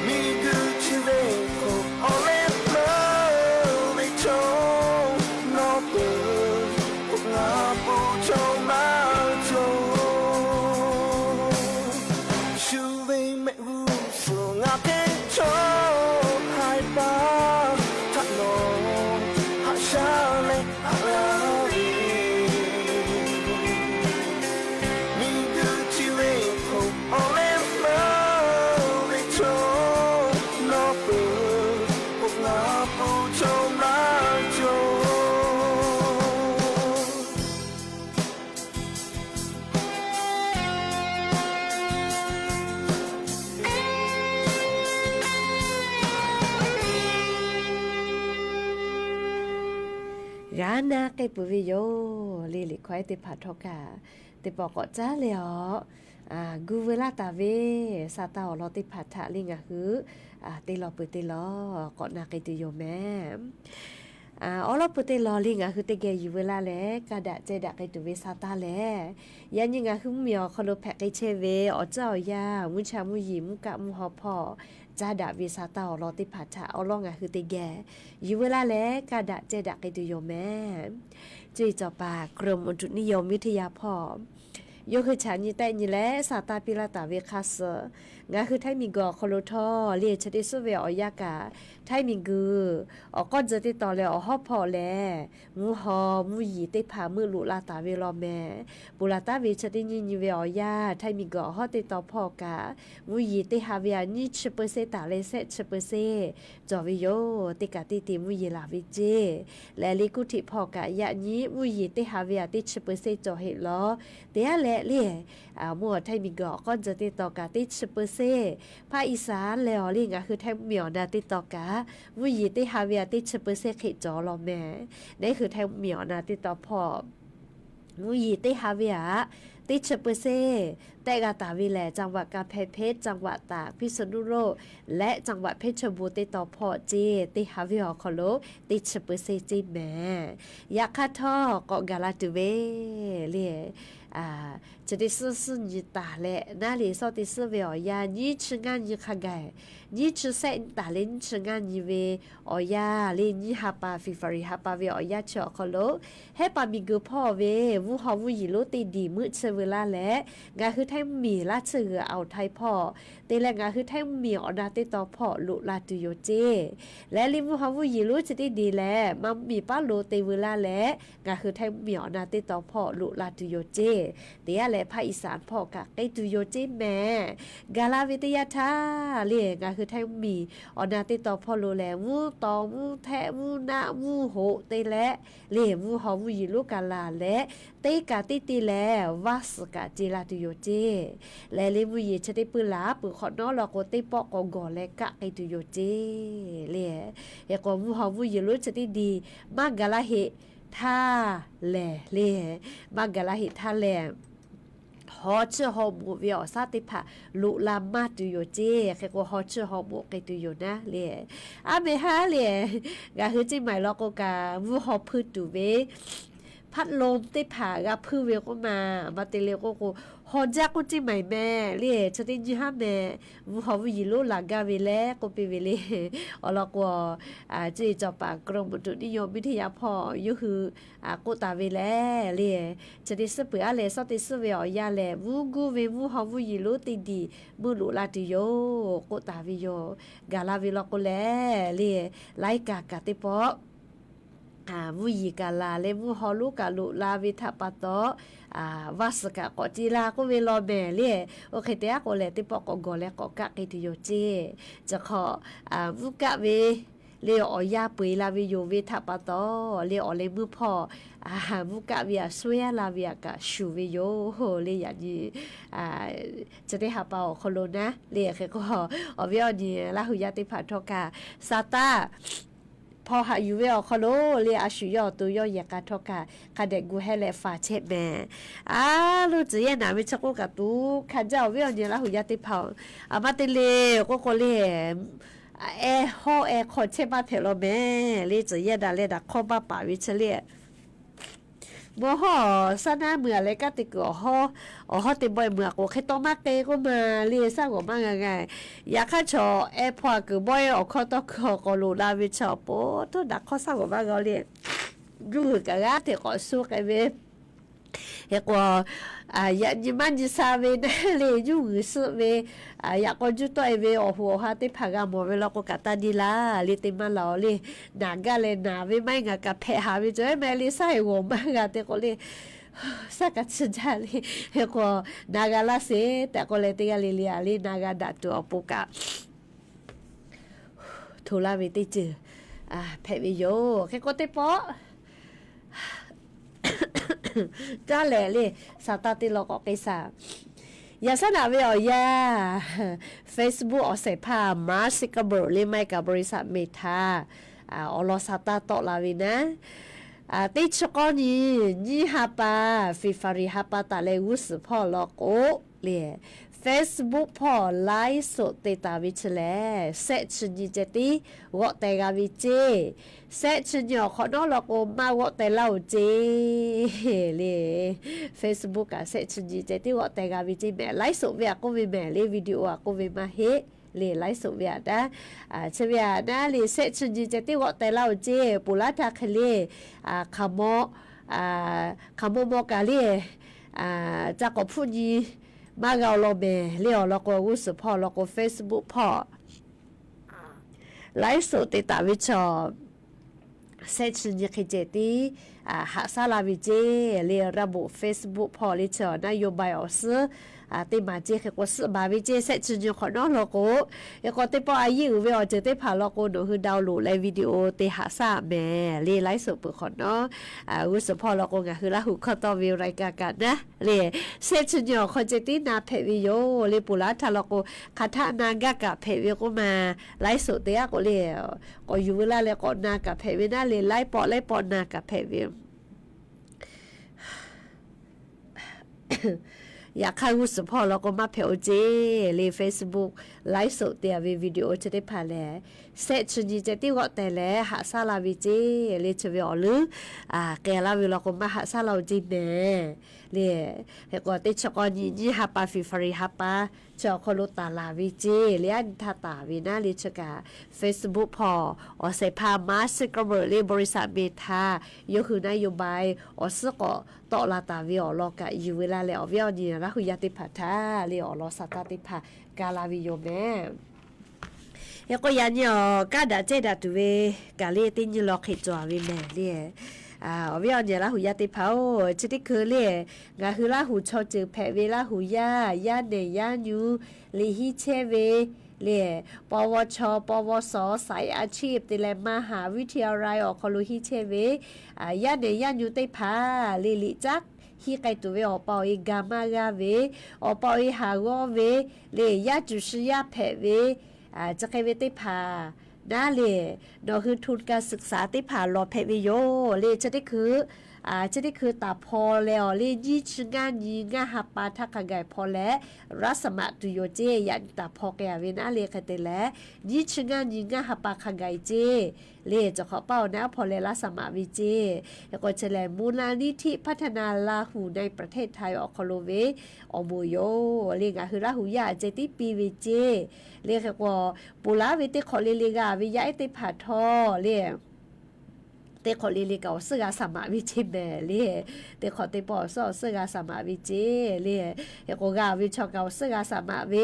miˬguiˬ chi ve k'o awˬ leh peuˬ ve chaw nawˬ peuˬ, k'o ngaˬ k'o g'a na k'ai peuˬ ve yoˬ. Le liꞈ hkawˇ ehˉ teˇ hpaˍ htawˇ kaꞈ teˇ pawˆ k'awꞈ caˉ leh awˬ, gu veu laˇ taˍ ve Saˍtanˍ awˬ lawn teˇ hpaˍ htaꞈ le ngaˬ hui te lawˬ peuˬ te lawˬ k'awꞈ na k'ai tuˬ yoˬ mehˍ. Awˉ lawˉ peuˬ teˇ lawˬ le ngaˬ hui teˇ geh yuˬ veu laˇ leh kaˇ daꞈ ceh daꞈ k'ai tuˬ ve Saˍtanˍ lehˬ, yaꞈ nyi ngaˬ hui mvuhˇmiˬ awˬ hk'aw lo hpehꞈ k'ai chehˇ ve awˬ ceuˬ awˬ yanˇ, mvuhˇ cha mvuhˇ yeˬ mvuhˇ kaˆ mvuhˇ haw hpawˇ caˇ daꞈ ve Saˍtanˍ awˬ lawn teˇ hpaˍ htaꞈ awˉ lawˉ ngaˬ hui teˇ geh yuˬ veu laˇ leh kaˇ daꞈ ceh daꞈ k'ai tuˬ yoˬ mehˍ. Cuˇ yiˍ cawˬ paˍ กรมอุตุนิยมวิทยา hpawˇ yawˇ hui chaꞈ nyi tehˆ nyi leh Saˍtanˍ piˇ laˇ taˍ ve hk'a suh, ngaˬ hui Htaiˇ miˬguiˬ awˬ hk'aw lo htawˇ le chi teˇ suhˉ ve awˬ yanˇ kaꞈ, Htaiˇ miˬguiˬ awˬ k'awˇ tzuh teˇ tawn leh awˬ hawˉ hpawˇ lehˬ, mvuhˇ haw mvuhˇ yeˬ teˇ hpaˍ meuˆ loꞈ la taˍ ve law mehˍ. Ponˬ laˬ taˉ ve chi teˇ nyiˇ nyi ve awˬ yanˇ, Htaiˇ miˬguiˬ awˬ hawˉ teˇ tawn hpawˇ kaꞈ, mvuhˇ yeˬ teˇ ha ve aꞈ nyiˇ chi เปอร์เซ็นต์ taˍ leh shehˆ chi เปอร์เซ็นต์ cawˬ ve yoˬ. Teˇ kaꞈ teˇ te mvuhˇ yeˬ laˬ ve ceˇ. Lehˬ le กรุงเทพ hpawˇ kaꞈ yaꞈ nyi mvuhˇ yeˬ teˇ ha ve aꞈ teˇ chi เปอร์เซ็นต์ cawˬ heˆ law. Teˇ yanˇ leh le mvuhˇ haw Htaiˇ miˬguiˬ awˬ k'awˇ tzuh teˇ tawn kaꞈ teˇ chi เปอร์เซ็นต์, ภาคอีสาน leh awˬ le ngaˬ hui Htaiˇ mvuhˇmiˬ awˬ na teˇ tawn kaꞈ, mvuhˇ yeˬ teˇ ha ve aꞈ teˇ chi เปอร์เซ็นต์ hk'e cawˬ law mehˍ. Neˉ hui Htaiˇ mvuhˇmiˬ awˬ na teˇ tawn hpawˇ mvuhˇ yeˬ teˇ ha ve aꞈ teˇ chi เปอร์เซ็นต์ tehˆ g'a taˍ ve lehˬ, จังหวัดกำแพงเพชร จังหวัดตาก พิษณุโลก leh จังหวัดเพชรบูรณ์ teˇ tawn hpawˇ ceˇ. Teˇ ha ve awˬ hk'aw lo teˇ chi เปอร์เซ็นต์ ceˇ mehˍ. Yaꞈ hk'aˇ htawˇ k'awꞈ gaˬ la tuˬ ve le chi teˇ suhˉ suhˉ nyi taˍ leh naˉ le suhˉ teˇ suhˉ ve awˬ yanˇ nyiˇ chi ngaˇ nyi hk'a gaˬ, nyiˇ chi shehˆ taˍ leh nyiˇ chi ngaˇ nyi ve awˬ yanˇ le nyiˇ ha pa February ha pa ve awˬ yanˇ chi awˬ hk'aw lo, Hehˉ paˍ miˬguiˬ hpawˇ ve mvuhˇ haw mvuhˇ yeˬ lonˉ teˇ diˬ meuˆ chi veu laˇ leh, ngaˬ hui Htaiˇ mvuhˇmiˬ laˇ tsuhˇ g'uiˬ อ่าวไทย hpawˇ te leh ngaˬ hui Htaiˇ mvuhˇmiˬ awˬ na teˇ tawn hpawˇ loꞈ la tuˬ yoˬ ceˇ. Lehˬ le mvuhˇ haw mvuhˇ yeˬ lonˉ chi teˇ diˬ lehˬ, maˇ mvuhˇmiˬ paˉ lo te veu laˇ leh, ngaˬ hui Htaiˇ mvuhˇmiˬ awˬ na teˇ tawn hpawˇ loꞈ la tuˬ yoˬ ceˇ. Teˇ yanˇ leh ภาคอีสาน hpawˇ kaꞈ k'ai tuˬ yoˬ ceˇ mehˍ. Gaˬ la ve teˇ yanˇ htaˇ le ngaˬ hui Htaiˇ mvuhˇmiˬ awˬ na teˇ tawn hpawˇ lo lehˬ, mvuhˇ taw mvuhˇ htehˆ mvuhˇ naˆ mvuhˇ hoꞈ te leh le mvuhˇ haw mvuhˇ yeˬ lonˉ kaꞈ laˬ leh, teˇ kaꞈ teˇ te lehˬ vaˇ suhˍ kaꞈ ce la tuˬ yoˬ ceˇ. Lehˬ le mvuhˇ yeˬ chi teˇ pui laˬ peuˬ hk'awꞈ nawˉ law k'o, teˇ pawˆ k'awꞈ gawˬ leh kaˆ k'ai tuˬ yoˬ ceˇ le. Hk'e k'o mvuhˇ haw mvuhˇ yeˬ lonˉ chi teˇ diˬ maˇ gaˬ la heꞈ htaˇ lehˬ le, maˇ gaˬ la heꞈ htaˇ lehˬ, haw chiˇ haw moꞈ ve awˬ shaˉ teˇ hpaˍ loꞈ la maˇ tuˬ yoˬ ceˇ. Hk'e k'o haw chiˇ haw moꞈ k'ai tuˬ yoˬ naˉ le. Aˉ meh haˉ le, ngaˬ hui ceˇ maiˍ law k'o kaꞈ mvuhˇ haw hpuiˇ tuˬ ve พัดลม teˇ hpaˍ g'a hpuiˇ ve k'oˆ ma, maˇ te le k'oˆ k'o, haw jaˇ k'oˆ ceˇ maiˍ meh le, chi teˇ nyiˇ haˉ meh, mvuhˇ haw mvuhˇ yeˬ lonˉ laˬ gaˇ ve leh k'oˆ piˇ ve le. Awˬ lawn k'o, cuˇ yiˍ cawˬ paˍ กรมอุตุนิยมวิทยา hpawˇ yawˇ hui k'oˆ taˍ ve leh le, chi teˇ suhˉ peuˬ aˉ leh suhˉ teˇ suhˉ ve awˬ yanˇ lehˬ, mvuhˇ guˇ ve mvuhˇ haw mvuhˇ yeˬ lonˉ teˇ diˬ meuˆ loꞈ la tuˬ yoˬ k'oˆ taˍ ve yoˬ. Gaˬ la ve law k'o lehˬ le, laiˉ kaꞈ kaꞈ teˇ pawˆ mvuhˇ yeˬ kaꞈ laˬ leh mvuhˇ haw lonˉ kaꞈ loꞈ la ve htaꞈ pa taw, vaˇ suhˍ kaꞈ k'awꞈ ce la k'oˆ ve law mehˍ le. Oˇ hk'e te aˉ k'o lehˬ, teˇ pawˆ k'awꞈ gawˬ leh k'awꞈ kaˆ k'ai tuˬ yoˬ ceˇ. Chi hk'awꞈ mvuhˇ kaˆ ve le awˬ yanˇ peu eˬ la ve yoˬ ve htaꞈ pa taw, le awˬ leh meuˇ hpawˇ mvuhˇ kaˆ ve aꞈ sho yaˇ la ve aꞈ kaꞈ shuˍ ve yoˬ le. Yaꞈ nyi chi teˇ ha pa awˬ hk'aw lo naˉ le. Hk'e k'o, awˬ viˉ awˬ nyi Laˇ huˍ yaˇ teˇ hpaˍ htawˇ kaꞈ, Saˍtanˍ hpawˇ haꞈ yuˬ ve awˬ hk'aw lo le a shu yawˇ awˬ to yawˇ yehˬ k'a htawˇ kaꞈ hk'a dehꞈ gu hehˉ leh faˍ chehˇ mehˍ. A lo tcuh yehˇ naˍ ve chi k'oˆ kaꞈ tuˬ hkanˍ jaˇ. Awˬ viˉ awˬ nyi Laˇ huˍ yaˇ teˇ hpaˍ, a maˇ te le k'oˆ k'o le, ehˉ hawˉ ehˉ hk'aw chehˇ maˇ hpehꞈ law mehˍ le. Tcuh yehˇ daꞈ leh daꞈ hk'awˇ maˇ paˍ ve chi le, mvuhˇ hawˉ shaˉ naˉ meuˬ aꞈ leh kanˉ te kuiˬ awˬ hawˉ, awˬ hawˉ te bawˆ meuˬ aꞈ k'o hk'e taw maˇ k'e k'oˆ ma le, shaˉ g'awˬ maˇ g'a g'a. Yaꞈ hk'aˇ chaw ehˉ hpawˇ aꞈ kuiˬ bawˆ awˬ hkawˇ tawˇ hkui awˬ k'awꞈ loꞈ la ve chaw awˬ pon htawˇ daꞈ hk'awˇ shaˉ g'awˬ maˇ g'a le. Juˇ g'uiˬ kaꞈ g'aˇ hteꞈ k'awꞈ shu k'ai ve. Hk'e k'o, yaꞈ nyi maˇ nyi sha ve naˉ le, juˇ g'uiˬ suhˆ ve, yaꞈ k'aw juˇ tawˆ e ve awˬ hoꞈ awˬ ha teˇ hpaˍ g'a mawˬ ve law k'o kaꞈ taˇ nyi laˇ le, te maˇ laˬ awˬ le. Naˍ gaˇ leh naˍ ve maˇ heˆ, ngaˬ kaꞈ hpehꞈ haˍ ve cawˬ ehˉ meh le, shaˉ heˍ g'awˬ maˇ g'a te k'o le, shaˉ kaꞈ tsuhˇ jaˇ le. Hk'e k'o, na g'a laˇ sheˍ tehꞈ k'oˆ leh teˇ g'aˇ le le a le na g'a daꞈ tuˬ awˬ pon kaꞈ hto laˇ ve teˇ ceuˬ hpehꞈ ve yoˬ. Hk'e k'o teˇ pawˆ caˇ lehˍ le, Saˍtanˍ te law k'awꞈ k'ai shaˍ. Yaꞈ shaˉ naꞈ ve awˬ yanˇ, Facebook awˬ shehˍ hpaˇ Mark Zuckerberg le maˇ heˆ kaꞈ บริษัท Meta awˬ lawn Saˍtanˍ tawˆ la ve naˉ, Teˇ chi k'awˇ nyi nyiˇ ha pa, February ha pa taˍ leh g'uˇ suhˍ hpawˇ law k'o, le, Facebook hpawˇ ไลฟ์สด te taˍ ve chi lehˬ, shehˆ chi nyi ceh tiˉ g'awˆ teh g'a ve ceˇ. Shehˆ chi nyi awˬ hk'awꞈ nawˉ law k'o maˇ g'awˆ teh laˇ-oˬ ceˇ. Le, Facebook kaꞈ shehˆ chi nyi ceh tiˉ g'awˆ teh g'a ve ceˇ mehˍ. ไลฟ์สด ve aꞈ k'oˆ ve mehˍ le, video aꞈ k'oˆ ve maˇ heˆ. Le, ไลฟ์สด ve aꞈ naˉ, chi ve aꞈ naˉ le, shehˆ chi nyi ceh tiˉ g'awˆ teh laˇ-oˬ ceˇ. Ponˬ laˇ htaˇ hk'e le, hk'aˬ maw, hk'aˬ maw maw kaꞈ le, ca k'awꞈ hpfuhˆ nyi maˇ g'a-o law mehˍ le. Awˬ lawn k'o g'uˇ suhˍ hpawˇ law k'o Facebook hpawˇ ไลฟ์สด te taˍ ve chaw shehˆ chi nyi hk'e ceh tiˉ haꞈ shaˉ la ve ceˇ. Le, ระบบ Facebook hpawˇ le chaw naˇ yoˬ bai awˬ suhˉ teˇ maˬ ceˇ hk'e k'o suhˆ baˬ ve ceˇ. Shehˆ chi nyi hk'awꞈ nawˉ law k'o, hk'e k'o teˇ pawˆ a yeˇ uiˍ ve awˬ ceuˬ teˇ hpaˍ law k'o nawˬ hui download leh video te haꞈ shaˉ mehˍ le. ไลฟ์สด peuˬ hk'awꞈ nawˉ, g'uˇ suhˍ hpawˇ law k'o ngaˬ hui Laˇ huˍ hkawˇ tawˇ ve รายการ kaꞈ naˉ le, shehˆ chi nyi awˬ hk'aw ceh tiˉ na hpehꞈ ve yoˬ. Le, ponˬ laˇ htaˇ law k'o hk'aˬ htaˆ na gaˇ kaꞈ hpehꞈ ve k'oˆ ma, ไลฟ์สด te aˉ k'o le, k'awꞈ yuˬ veu laˇ leh k'awꞈ na kaꞈ hpehꞈ ve naˉ le, laiˉ pawˆ laiˉ pawˆ na kaꞈ hpehꞈ ve Yaꞈ hk'aˇ g'uˇ suhˍ hpawˇ law k'o maˇ hpehꞈ-o ceˇ. Le, Facebook ไลฟ์สด te-a ve video chi teˇ hpaˍ lehˬ, shehˆ chi nyi ceh tiˉ g'awˆ teh leh haꞈ shaˉ la ve ceˇ. Le, chi ve awˬ leuˉ k'ai laˇ ve law k'o maˇ haꞈ shaˉ la-o ceˇ mehˍ. Le, hk'e k'o teˇ chi k'awˇ nyi nyiˇ ha pa February ha pa chi awˬ hk'aw lo taˍ laˬ ve ceˇ. Le, a nyi htaˇ taˍ ve naˉ le chi kaꞈ Facebook hpawˇ awˬ shehˍ hpaˇ Mark Zuckerberg le บริษัท Meta yawˇ hui naˇ yoˬ bai awˬ suhˉ k'awꞈ tawˆ la taˍ ve awˬ lawn kaꞈ yuˬ veu laˇ leh awˬ viˉ awˬ nyi Laˇ huˍ yaˇ teˇ hpaˍ htaꞈ le awˬ lawn sa taˇ teˇ hpaˍ ka la ve yoˬ mehˍ. Hk'e k'o yaꞈ nyi awˬ kaˉ daꞈ cehˇ daꞈ tuˬ ve kaꞈ le teˇ nyi law hk'e cawˬ ve mehˍ le. Awˬ viˉ awˬ nyi Laˇ huˍ yaˇ teˇ hpaˍ-oˬ, chi teˇ hkui le ngaˬ hui Laˇ huˍ chaw ceuˬ hpehꞈ ve Laˇ huˍ yaˇ yaˇ nehˬ yaˇ nyu liꞈ hiˉ chehˇ ve le, paw vaw chaw paw vaw shawˍ สายอาชีพ te leh มหาวิทยาลัย awˬ hk'aw lo hiˉ chehˇ ve yaˇ nehˬ yaˇ nyu teˇ hpaˍ le liꞈ caˉ hiˉ k'ai tuˬ ve awˬ pa awˬ e ga maˇ g'aˇ ve, awˬ pa awˬ e haˍ g'awˇ ve le, yaˇ cuˬ shi yaˇ hpehꞈ ve chi hk'e ve teˇ hpaˍ naˉ le, nawˬ hui ทุนการศึกษา teˇ hpaˍ lawˬ hpehꞈ ve yoˬ. Le chi teˇ hkui chi teˇ hkui taˍ hpaw leh awˬ le nyiˇ chi ngaˇ nyi ngaˇ ha pa htaˇ hk'a gaˬ hpaw leh รับสมัคร tuˬ yoˬ ceˇ. Yaꞈ nyi taˍ hpaw k'ai-a ve naˉ le hk'e te leh nyiˇ chi ngaˇ nyi ngaˇ ha pa hk'a gaˬ ceˇ. Le cawˬ hk'awꞈ paˇ awˬ naˉ hpaw leh รับสมัคร ve ceˇ. Hk'e k'o chi lehˬ มูลนิธิพัฒนาลาหูในประเทศไทย awˬ hk'aw lo ve awˬ moˍ yoˬ. Le ngaˬ hui Laˇ huˍ yaˇ ceh tiˉ piˇ ve ceˇ. Le hk'e k'o ponˬ laˇ ve teˇ hk'awꞈ le le g'a ve yaˇ ehˉ teˇ hpaˍ htawˇ le teˇ hk'awꞈ le le kaꞈ awˬ suhˉ g'a สมัคร ve ceˇ mehˍ le. Teˇ hk'awꞈ teˇ pawˆ awˬ suhˉ awˬ suhˉ g'a สมัคร ve ceˇ. Le hk'e k'o g'a ve chaw kaꞈ awˬ suhˉ g'a สมัคร ve,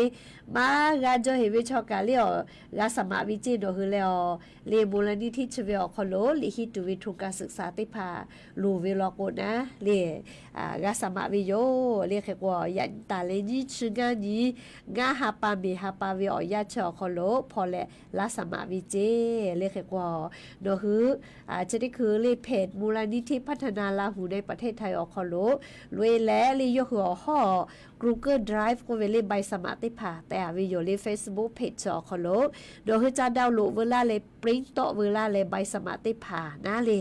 maˇ g'a jaw heˍ ve chaw kaꞈ le awˬ g'a สมัคร ve ceˇ. Nawˬ hui leh awˬ le มูลนิธิ chi ve awˬ hk'aw lo liꞈ hiˉ tuˬ ve ทุนการศึกษา teˇ hpaˍ loˍ ve law k'o naˉ le g'a สมัคร ve yoˬ. Le hk'e k'o yaꞈ nyi taˍ leh nyiˇ chi ngaˇ nyi ngaˇ ha pa meˬ ha pa ve awˬ yanˇ chi awˬ hk'aw lo hpaw leh รับสมัคร ve ceˇ. Le hk'e k'o nawˬ hui chi teˇ hkui le เพจ มูลนิธิพัฒนาลาหูในประเทศไทย awˬ hk'aw lo loꞈ-e leh le yawˇ hui awˬ hawˉ Google Drive k'oˆ ve le ใบสมัคร teˇ hpaˍ teh-a ve yoˬ. Le Facebook page chi awˬ hk'aw lo nawˬ hui ca download veu laˇ leh print tawˆ veu laˇ leh ใบสมัคร teˇ hpaˍ naˉ le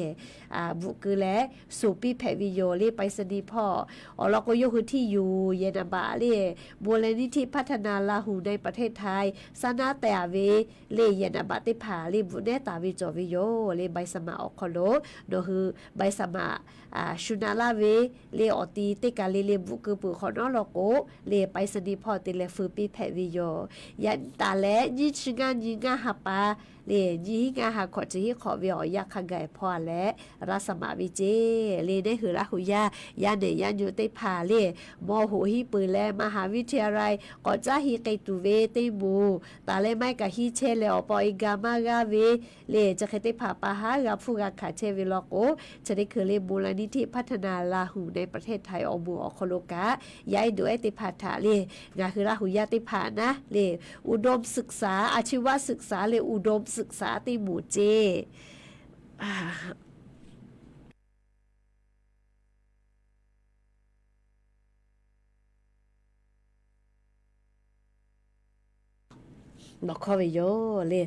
bvuhꞈ keu leh suˍ piˇ hpehꞈ ve yoˬ. Le ไปรษณีย์ hpawˇ awˬ lawn k'o yawˇ hui ที่อยู่ yehˬ นามบัตร le มูลนิธิพัฒนาลาหูในประเทศไทย saˉ naˉ teh-a ve le yehˬ นามบัตร teˇ hpaˍ le bvuhꞈ nehˉ taˍ ve cawˬ ve yoˬ. Le ใบสมัคร awˬ hk'aw lo nawˬ hui ใบสมัคร shu na laˇ ve le awˬ ti teˇ kaˬ le le bvuhꞈ keu peuˬ hk'awꞈ nawˉ law k'o le ไปรษณีย์ hpawˇ te leh feu piˇ hpehꞈ ve yoˬ. Yaꞈ nyi taˍ leh nyiˇ chi ngaˇ nyi ngaˇ ha pa le nyiˇ hiˉ ngaˇ ha hkawꞈ chi hiˉ hk'awꞈ ve awˬ yanˇ hk'a gaˬ hpaw-a leh รับสมัคร ve ceˇ. Le neˉ hui Laˇ huˍ yaˇ yaˇ nehˬ yaˇ nyu teˇ hpaˍ le mawˇ hoꞈ hiˉ peuˬ leh มหาวิทยาลัย k'awꞈ caˉ hiˉ k'ai tuˬ ve teˇ moˍ taˍ leh maˇ kaꞈ hiˉ chehˇ leh awˬ pa awˬ e ga maˇ g'aˇ ve le chi hk'e teˇ hpaˍ pa haˉ g'a hpfuhˇ g'a hkanˍ chehˇ ve law k'o chi teˇ hkui le มูลนิธิพัฒนาลาหูในประเทศไทย awˬ moˍ awˬ hk'aw lo kaꞈ yaˇ ehˉ dawˬ ehˉ teˇ hpaˍ htaꞈ le ngaˬ hui Laˇ huˍ yaˇ teˇ hpaˍ naˉ le อุดมศึกษา อาชีวศึกษา le อุดมศึกษา teˇ moˍ ceˇ nawˬ hkawˇ ve yoˬ le.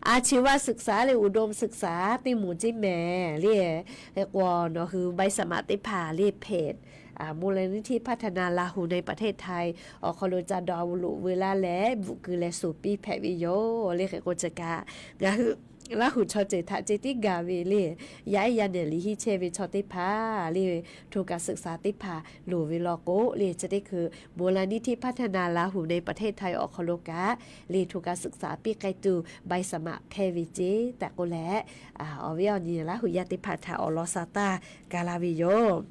อาชีวศึกษา leh อุดมศึกษา teˇ moˍ ceˇ mehˍ le. Hk'e k'o nawˬ hui ใบสมัคร teˇ hpaˍ le เพจ มูลนิธิพัฒนาลาหูในประเทศไทย awˬ hk'aw lo ca dawˬ loꞈ veu laˇ leh bvuhꞈ kuiˬ leh suhˍ piˇ hpehꞈ ve yoˬ le. Hk'e k'o chi kaꞈ ngaˬ hui Laˇ huˍ chaw ceuˬ htaꞈ ceh tiˉ gaˬ ve le, yaˇ ehˉ yaˇ nehˬ liꞈ hiˉ chehˇ ve chaw teˇ hpaˍ le, ทุนการศึกษา teˇ hpaˍ loˍ ve law k'o le, chi teˇ hkui มูลนิธิพัฒนาลาหูในประเทศไทย awˬ hk'aw lo kaꞈ le ทุนการศึกษา piˇ k'ai tuˬ ใบสมัคร hpehˇ ve ceˇ tehꞈ k'oˆ leh, awˬ viˉ awˬ nyi Laˇ huˍ yaˇ teˇ hpaˍ htaꞈ awˬ lawn sha taˇ ga la ve yoˬ.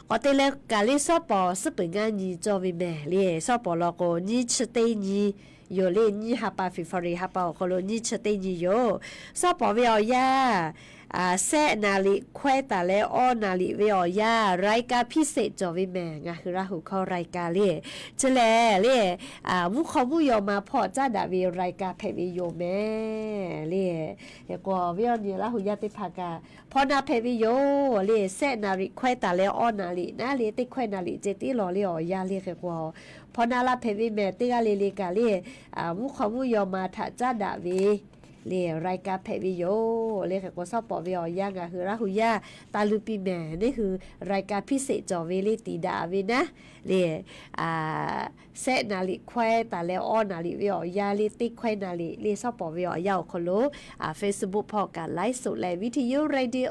K'awꞈ te leh kaꞈ le, shawˉ pawˍ suhˉ peuˬ ngaˇ nyi cawˇ ve mehˍ le. Shawˉ pawˍ law k'o, nyiˇ chi teˇ nyi yoˬ le. Nyiˇ ha pa, February ha pa awˬ hk'aw lo nyiˇ chi teˇ nyi yoˬ. Shawˉ pawˍ ve awˬ yanˇ, sehˆ naˍ riˍ hkawehˇ taˍ leh awˇ naˍ riˍ ve awˬ yanˇ รายการพิเศษ cawˬ ve mehˍ. Ngaˬ hui Laˇ huˍ hkawˇ รายการ le, chi lehˬ le, mvuhˇ hk'aw mvuhˇ yaw ma hpawˇ caˉ daꞈ ve รายการ hpehꞈ ve yoˬ mehˍ le. Hk'e k'o awˬ viˉ awˬ nyi Laˇ huˍ yaˇ teˇ hpaˍ kaꞈ hpawˇ naˆ hpehꞈ ve yoˬ le. Sehˆ naˍ riˍ hkawehˇ taˍ leh awˇ naˍ riˍ naˉ le, teˇ hkawehˇ naˍ riˍ ceh tiˉ law le awˬ yanˇ le. Hk'e k'o hpawˇ naˆ laˇ hpehꞈ ve mehˍ. Teˇ g'aˇ le le kaꞈ le, mvuhˇ hk'aw mvuhˇ yaw ma htaꞈ caˉ daꞈ ve le รายการ hpehꞈ ve yoˬ le. Hk'e k'o shawˉ pawˍ ve awˬ yanˇ ngaˬ hui Laˇ huˍ yaˇ taˇ luˇ piˇ mehˍ. Neˇ hui รายการพิเศษ cawˬ ve le, tiˍ daꞈ ve naˉ le, sehˆ naˍ riˍ hkawehˇ taˍ leh awˇ naˍ riˍ ve awˬ yanˇ le, teˇ hkawehˇ naˍ riˍ le. Shawˉ pawˍ ve awˬ yanˇ awˬ hk'aw lo Facebook hpawˇ kaꞈ ไลฟ์สด leh วิทยุ radio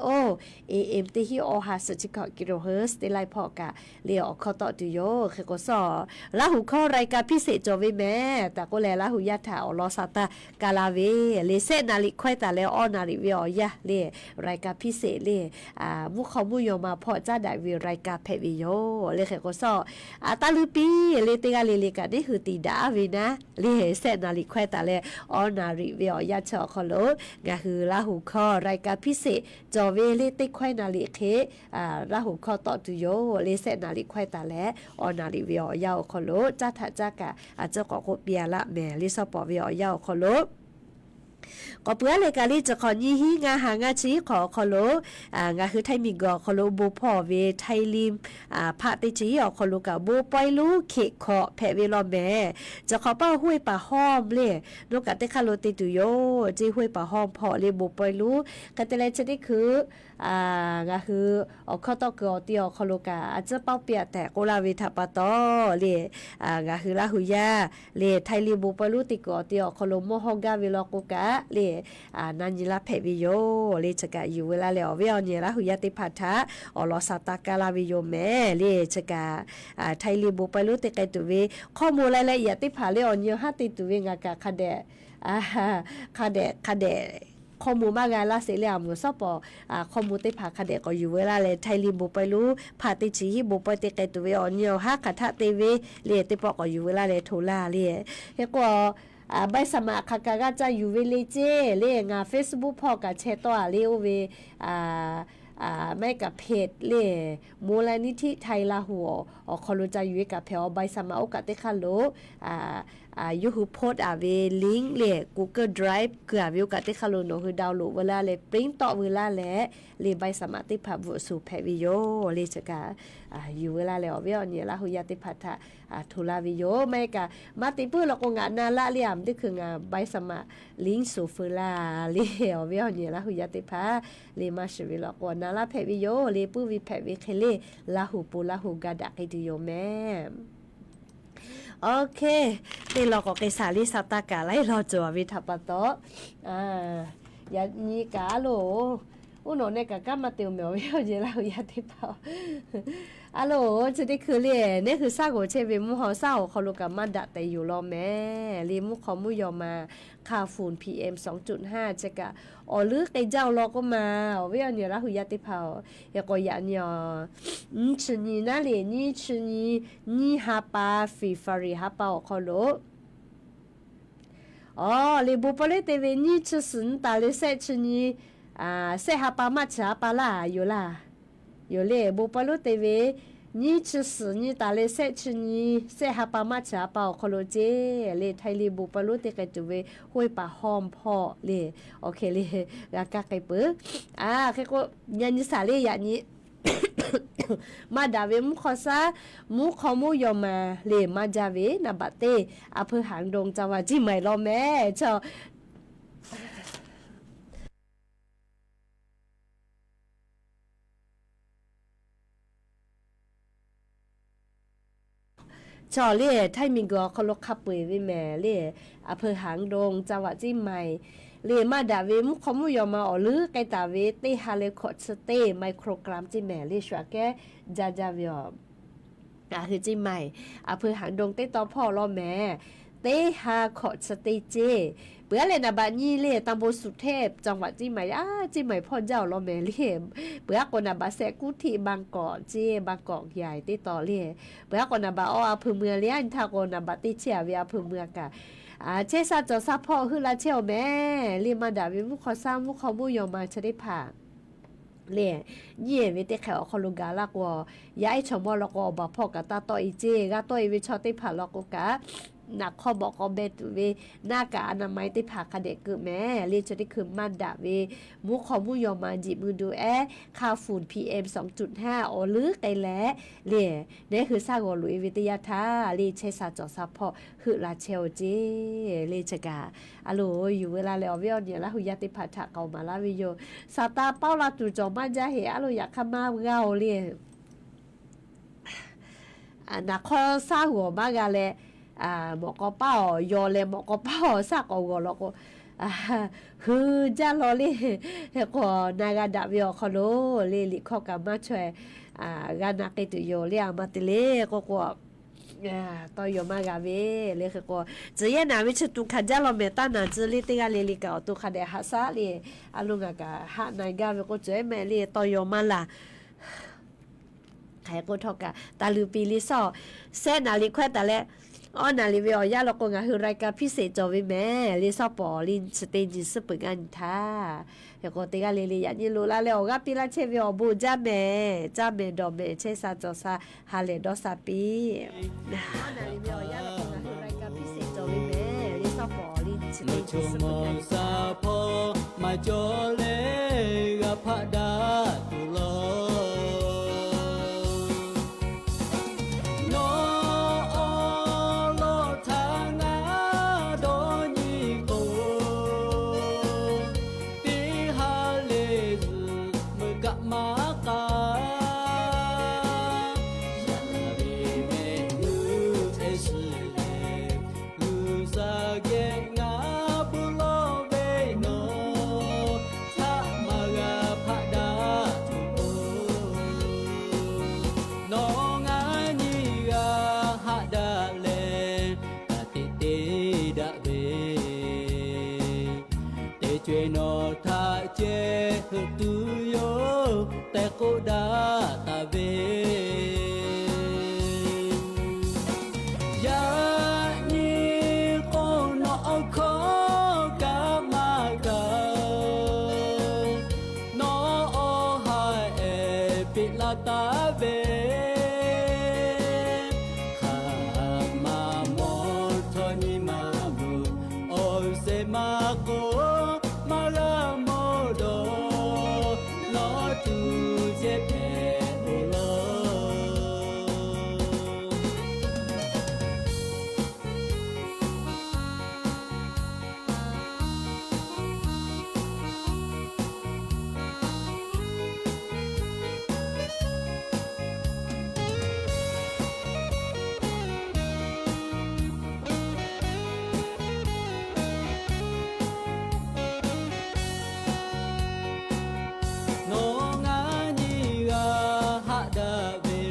AM teˇ hinˉ awˇ ha suhˍ chi hkawꞈ กิโลเฮิรตซ์ teˇ ไลฟ์ hpawˇ kaꞈ le awˬ hkawˇ tawˆ tuˬ yoˬ. Hk'e k'o shawˉ Laˇ huˍ hkawˇ รายการพิเศษ cawˬ ve mehˍ tehꞈ k'oˆ leh, Laˇ huˍ yaˇ htaꞈ awˬ lawn sha taˇ ga la ve le. Sehˆ naˍ riˍ hkawehˇ taˍ leh awˇ naˍ riˍ ve awˬ yanˇ le รายการพิเศษ le, mvuhˇ hk'aw mvuhˇ yaw ma hpawˇ caˉ daꞈ ve รายการ hpehꞈ ve yoˬ le. Hk'e k'o shawˉ taˇ luˇ piˇ le. Teˇ g'aˇ le le kaꞈ neˇ hui tiˍ daꞈ ve naˉ le, sehˆ naˍ riˍ hkawehˇ taˍ leh awˇ naˍ riˍ ve awˬ yanˇ chi awˬ hk'aw lo ngaˬ hui Laˇ huˍ hkawˇ รายการพิเศษ cawˬ ve le. Teˇ hkawehˇ naˍ riˍ hk'e Laˇ huˍ hkawˇ tawˆ tuˬ yoˬ le. Sehˆ naˍ riˍ hkawehˇ taˍ leh awˇ naˍ riˍ ve awˬ yanˇ awˬ hk'aw lo caˇ htaꞈ caˇ kaꞈ a ciˉ k'awꞈ k'oˆ piˇ a laˇ mehˍ le. Shawˉ pawˍ ve awˬ yanˇ awˬ hk'aw lo k'awꞈ peuˬ a leh kaꞈ le, chi hk'awꞈ nyiˇ hinˉ ngaˇ ha ngaˇ chi hk'awꞈ awˬ hk'aw lo ngaˬ hui Htaiˇ miˬguiˬ awˬ hk'aw lo bon hpawˇ ve Htaiˇ liˇ hpaˆ teˇ chi hiˉ awˬ hk'aw lo kaꞈ bon pawehˇ lonˉ hkeꞈ hkawꞈ hpehꞈ ve law mehˍ. Chi hk'awꞈ paˇ ห้วยป่าห้อม le, nawˬ kaꞈ teˇ hk'aˇ lo te tuˬ yoˬ ceˇ. ห้วยป่าห้อม hpawˇ le bon pawehˇ lonˉ hk'e te leh chi teˇ hkui ngaˬ hui awˬ hkawˇ tawˆ kuiˬ awˬ ti awˬ hk'aw lo kaꞈ a ciˉ paoˇ piˇ a tehꞈ k'oˆ laˇ ve htaꞈ pa taw le, ngaˬ hui Laˇ huˍ yaˇ le Htaiˇ liˇ bon pawehˇ lonˉ te kuiˬ awˬ ti awˬ hk'aw lo mawˇ hawˇ gaˇ ve law k'o kaꞈ le, na nyi laˇ hpehꞈ ve yoˬ le. Chi kaꞈ yuˬ veu laˇ leh awˬ viˉ awˬ nyi Laˇ huˍ yaˇ teˇ hpaˍ htaꞈ awˬ lawn sha taˇ kaˇ laˇ ve yoˬ mehˍ le. Chi kaꞈ Htaiˇ liˇ bon pawehˇ lonˉ te k'ai tuˬ ve hk'awˇ mo lai leh yaꞈ teˇ hpaˍ le awˬ nyi awˬ haˉ te tuˬ ve ngaˬ kaꞈ hk'a dehꞈ hk'a dehꞈ hk'a dehꞈ hk'awˇ mo maˇ g'a laˇ sheˍ le. A meuˬ shawˉ pawˍ hk'awˇ mo teˇ hpaˍ hk'a dehꞈ k'awꞈ yuˬ veu laˇ leh, Htaiˇ liˇ bon pawehˇ lonˉ hpaˆ teˇ chi hiˉ bon pawehˇ te k'ai tuˬ ve awˬ nyi awˬ haˉ hk'aˬ htaˆ te ve le teˇ pawˆ k'awꞈ yuˬ veu laˇ leh hto laˇ le. Hk'e k'o ใบสมัคร hk'aˬ kaꞈ g'a ca yuˬ ve le ceˇ le. Ngaˬ Facebook hpawˇ kaꞈ chehˇ tawˆ a le oˇ ve maˇ heˆ kaꞈ เพจ le มูลนิธิไทยลาหู awˬ hk'aw lo ca yuˬ ve kaꞈ hpehꞈ. Awˬ ใบสมัคร oˇ kaꞈ teˇ hk'aˇ lo yawˇ hui post a ve link le Google Drive kuiˬ a ve oˇ kaꞈ teˇ hk'aˇ lo nawˬ hui download veu laˇ leh print tawˆ veu laˇ leh le ใบสมัคร teˇ hpaˍ bvuhꞈ shuˍ hpehꞈ ve yoˬ le. Chi kaꞈ yuˬ veu laˇ leh awˬ viˉ awˬ nyi Laˇ huˍ yaˇ teˇ hpaˍ htaꞈ hto laˇ ve yoˬ. Maˇ heˆ kaꞈ maˇ te puiˉ law k'o ngaˬ na laˇ le. A meuˬ teˇ hkui ngaˬ ใบสมัคร link shuˍ feu laˇ le. Awˬ viˉ awˬ nyi Laˇ huˍ yaˇ teˇ hpaˍ le maˇ shiˍ ve law k'o na laˇ hpehꞈ ve yoˬ le. Puiˉ ve hpehꞈ ve hk'e le Laˇ huˍ pon Laˇ huˍ ga daꞈ k'ai tuˬ yoˬ mehˍ. Okay, teˇ law k'awꞈ k'ai shaˍ le sha taˇ kaꞈ laiˉ law cawˬ ve htaꞈ pa taw, yaꞈ nyi kaꞈ a loˬ, uˉ nawꞈ neh kaꞈ kanˉ maˇ te oˬ mehˍ awˬ viˉ awˬ nyi Laˇ huˍ yaˇ teˇ hpaˍ. A loˬ, chi teˇ hkui le neˇ hui shaˉ g'oˍ chehˇ ve mvuhˇ haw shaˉ awˬ hk'aw lo kaꞈ maˇ daꞈ tehꞈ yoˬ law mehˍ le. Mvuhˇ hk'aw mvuhˇ yaw ma hk'a ฝุ่น PM สองจุดห้า chi kaꞈ awˬ leuˉ k'ai jaˇ law k'oˆ ma. Awˬ viˉ awˬ nyi Laˇ huˍ yaˇ teˇ hpaˍ-oˬ, hk'e k'o yaꞈ nyi a nyiˇ chi nyi naˉ le, nyiˇ chi nyi, nyiˇ ha pa, February ha pa awˬ hk'aw lo, awˬ le bon pawehˇ lonˉ te ve nyiˇ chi suhˍ nyi taˍ leh shehˆ chi nyi, shehˆ ha pa maˇ chi ha pa laˇ yoˬ laˇ. Yoˬ le, bon pawehˇ lonˉ te ve nyiˇ chi suhˍ nyi taˍ leh shehˆ chi nyi, shehˆ ha pa maˇ chi ha pa awˬ hk'aw lo ceˇ le Htaiˇ liˇ bon pawehˇ lonˉ te k'ai tuˬ ve ห้วยป่าห้อม hpawˇ le, awˬ hk'e le g'a kaˇ k'ai peuˬ. A, hk'e k'o yaꞈ nyi shaˍ le yaꞈ nyi maˇ daꞈ ve mvuhˇ hk'aw shaˉ, mvuhˇ hk'aw mvuhˇ yaw ma le maˇ jaˇ ve naˍ baꞈ teˇ a hpeu หางดง ca va jiˇ maiˍ law mehˍ chaw Chaw le, htaiˇ miˬguiˬ awˬ hk'aw lo hk'a peu-eˬ ve mehˍ le, อำเภอหางดง จังหวัดเชียงใหม่ le maˇ daꞈ ve mvuhˇ hk'aw mvuhˇ yaw ma awˬ leuˉ k'ai taˍ ve teˇ ha leh hkawꞈ chi teˇ ไมโครกรัม ceˇ mehˍ le shu aꞈ kehˉ jaˇ jaˇ ve yoˬ. Ngaˬ hui ceˇ maiˬ อำเภอหางดง teˇ taw hpawˇ law mehˍ, teˇ ha hkawꞈ chi teˇ ceˇ. Peuˬ aˉ leh นครหลวง le ตำบลสุเทพ จังหวัดเชียงใหม่ yaˇ ceˇ maiˬ hpawˇ jaˇ awˬ law mehˍ le. Peuˬ aˉ k'o นครหลวง sehꞈ กรุงเทพ บางกอก ceˇ, บางกอกใหญ่ teˇ taw le. Peuˬ aˉ k'o นครหลวง อำเภอเมือง le, aˉ nyi htaˇ k'o นครหลวง teˇ chehˇ a ve อำเภอเมือง kaꞈ chehˇ sha cawˬ sha hpawˇ heuˆ la chehˇ awˬ mehˍ le. Maˇ daꞈ ve mvuhˇ hk'aw sha mvuhˇ hk'aw mvuhˇ yaw ma chi teˇ hpaˍ le, nyiˇ ehˍ ve teˇ hk'ehꞈ awˬ hk'aw lo gaˬ laˇ k'o, yaˇ ehˉ chaw mawˇ law k'o awˬ baˬ hpawˇ kaꞈ taˇ tawˆ e ceˇ. G'a tawˆ e ve chaw teˇ hpaˍ law k'o kaꞈ, naꞈ hk'aw mawꞈ k'aw beh tuˬ ve naˆ kaꞈ อนามัย teˇ hpaˍ hk'a dehꞈ keu mehˍ le. Chi teˇ hkui maˇ daꞈ ve mvuhˇ hk'aw mvuhˇ yaw ma jiꞈ mui do ehˉ hk'a funˍ พีเอ็ม สองจุดห้า awˬ leuˉ k'ai leh le, nehˉ hui shaˉ g'awˬ loꞈ e ve teˇ yanˇ htaˇ le, chehˇ sha cawˬ sha hpawˇ heuˆ la chehˇ awˬ ceˇ le. Chi kaꞈ a loˍ yuˬ veu la leh awˬ viˉ awˬ nyi Laˇ hu yaˇ teˇ hpaˍ htaꞈ k'aoˍ maˍ laˇ ve yoˬ. Saˍtanˍ paoˇ la tuˬ cawˬ maˇ jaˇ heˆ. A loˍ yaꞈ hk'aˇ maˇ g'a oˬ le. Naꞈ hk'aw shaˉ g'awˬ maˇ g'a leh, mawꞈ k'aw paˇ awˬ yaw leh mawꞈ k'aw paˇ awˬ shaˉ k'awꞈ g'awˬ law k'o, hui jaˇ law le. Hk'e k'o, na g'a daꞈ ve awˬ hk'aw lo le, liꞈ hkawˇ kaꞈ maˇ chaweh g'a na k'ai tuˬ yoˬ le. A ma te le k'oˆ k'o, tawˇ yaw maˇ g'a ve le. Hk'e k'o, tcuh yehˇ naˍ ve chi tuˬ hkanˍ jaˇ law mehˍ. Taˇ naˍ tcuh le, teˇ g'aˇ le le kaꞈ awˬ to hk'a dehꞈ haꞈ shaˉ le. A loˍ ngaˬ kaꞈ haꞈ na gaˇ ve k'o, tcuh yehˇ mehˍ le, tawˇ yaw maˇ laˬ. Hk'e k'o htawˇ kaꞈ taˍ luˬ piˍ le shaw, sehˉ naˍ liꞈ hkawehˇ taˍ leh, awˇ naˍ liꞈ ve awˬ yanˇ law k'o ngaˬ hui รายการพิเศษ cawˬ ve mehˍ le. Shaw pawˍ le chi teˇ nyi suhˉ peuˬ g'aˇ nyi htaˇ, hk'e k'o teˇ g'aˇ le le yaꞈ nyi loꞈ la leh awˬ g'aˇ piˇ laˇ chehˇ ve awˬ bon jaˇ mehˍ. Caˇ mehˍ dawˬ mehˍ, chehˇ sha cawˬ sha ha lehˬ dawˇ sha piˇ. Awˇ naˍ liꞈ ve awˬ yanˇ law k'o ngaˬ hui รายการพิเศษ cawˬ ve mehˍ le. Shaw pawˍ le chi teˇ nyi suhˉ peuˬ g'aˇ nyi htaˇ, maˇ cawˬ leh g'a hpaˆ daꞈ tuˬ law. Nawˬ awˬ lawn htaꞈ ngaˬ dawˇ nyi k'o, teˇ ha lehˬ zuhꞈ meuˇ kaꞈ maˇ k'a. Yaꞈ ve mehˆ g'uˇ chehˇ shiˍ lehˬ, g'uiˬ sha geh ngaˬ bon lawˇ ve nawˬ htaꞈ maˇ g'a hpaˆ daꞈ tuˬ k'o, nawˬ ngaˬ nyi g'a haꞈ daꞈ leh, ka tiꞈ te daꞈ ve teˇ co-e nawˬ htaꞈ ceh heuˆ tuˬ yoˬ tehꞈ k'oˆ daꞈ taˍ ve. Yaꞈ nyi k'o nawˬ awˬ hkawˇ kaꞈ maˇ kaꞈ, nawˬ awˬ ha ehˍ piˇ laˇ taˍ ve. Hk'aˬ ma mawˬ htawˇ nyi ma bvuhꞈ, awˬ suhˍ maˇ k'oˆ, maˇ g'a mawˬ dawˬ, nawˬ tuˬ ceh hpehꞈ ve law. Nawˬ ngaˬ nyi g'a haꞈ daꞈ ve,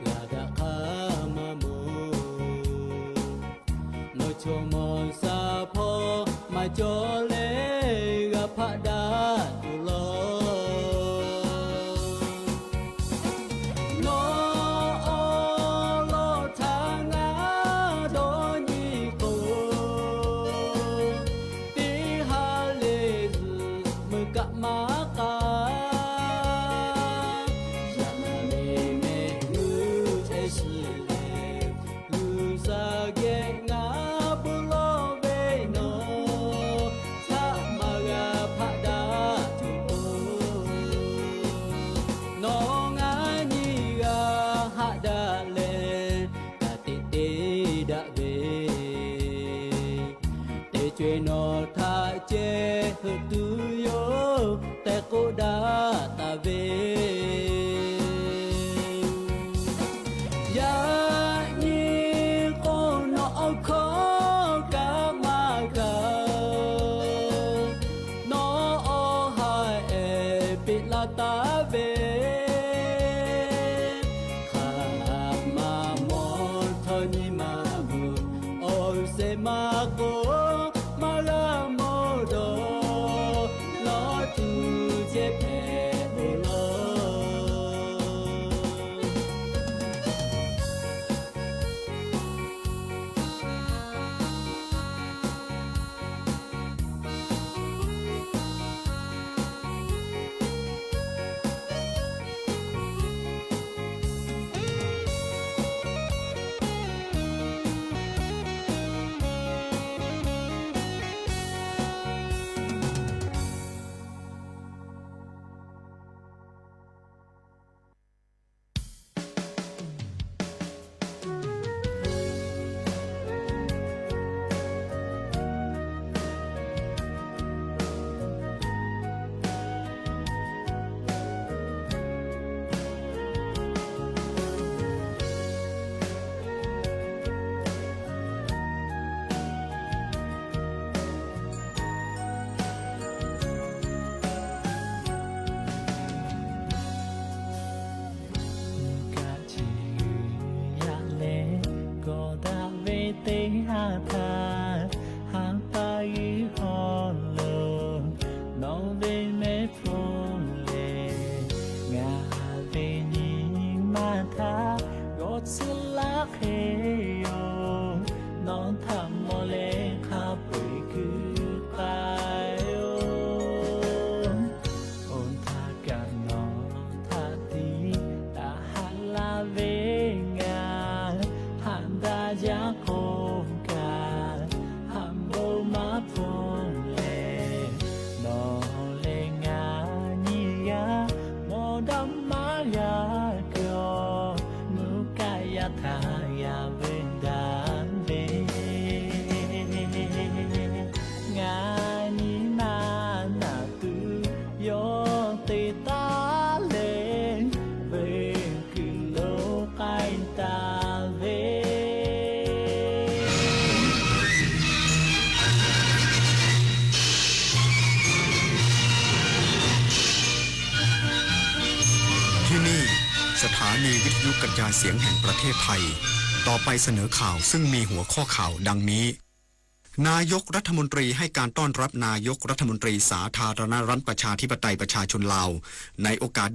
g'a daꞈ hk'aˇ maˇ mawˬ. Nawˬ chaw mawˬ sha hpawˇ maˇ cawˬ leh g'a hpaˆ daꞈ tuˬ law. Nawˬ awˬ lawn htaꞈ ngaˬ dawˇ nyi k'o, teˇ ha lehˬ zuhꞈ meuˇ kaꞈ maˇ k'a. Yaꞈ ve mehˆ g'uˇ chehˇ shiˍ lehˬ, g'uiˬ sha geh ngaˬ bon lawˇ ve nawˬ htaꞈ maˇ g'a hpaˆ daꞈ tuˬ k'o, nawˬ ngaˬ nyi g'a haꞈ daꞈ leh, ka tiꞈ te daꞈ ve teˇ co-e nawˬ htaꞈ ceh heuˆ tuˬ yoˬ tehꞈ k'oˆ daꞈ taˍ ve. Yaꞈ nyi peꞈ la taˍ ve, hk'aˬ ma mawˬ htawˇ nyi ma g'uˬ, awˬ sehˍ ma k'o, maˇ g'a mawˬ dawˬ, lawˬ tuˬ ceh hpehꞈ ve laˇ. Kaꞈ chi g'uiˬ yaˇ leh kawꞈ daꞈ ve teˇ haˉ htaˇ, haˉ paˇ g'uiˬ hawˉ lo nawˬ ve mehˆ hpfuhˇ lehˬ, ngaˬ ve nyi ma htaˇ g'awˬ tcuhˉ laˇ hk'e yoˬ. Nawˬ htaꞈ mawˬ leh hk'a peu-eˬ kuiˬ k'ai-oˬ. Oˇ htaˇ kaꞈ nawˬ htaꞈ tiˉ taˇ haꞈ laˇ ve ngaˬ, haꞈ daꞈ jaˇ k'oˆ kaꞈ, haꞈ bon maˇ hpfuhˇ leh, nawˬ leh ngaˬ nyi g'aˇ mawˬ daꞈ maˇ g'a kuiˬ-oˬ. Nuˇ kaˆ yaˇ htaꞈ g'a veuꞈ daꞈ ve, ngaˬ nyi ma naˬ tuˬ yawˇ te taˉ leh, veuꞈ kuiˬ lo k'ai taˍ ve. ที่นี่ สถานีวิทยุกระจายเสียงแห่งประเทศไทย ต่อไปเสนอข่าวซึ่งมีหัวข้อข่าวดังนี้ นายกรัฐมนตรีให้การต้อนรับนายกรัฐมนตรีสาธารณรัฐประชาธิปไตยประชาชนลาว ในโอกาส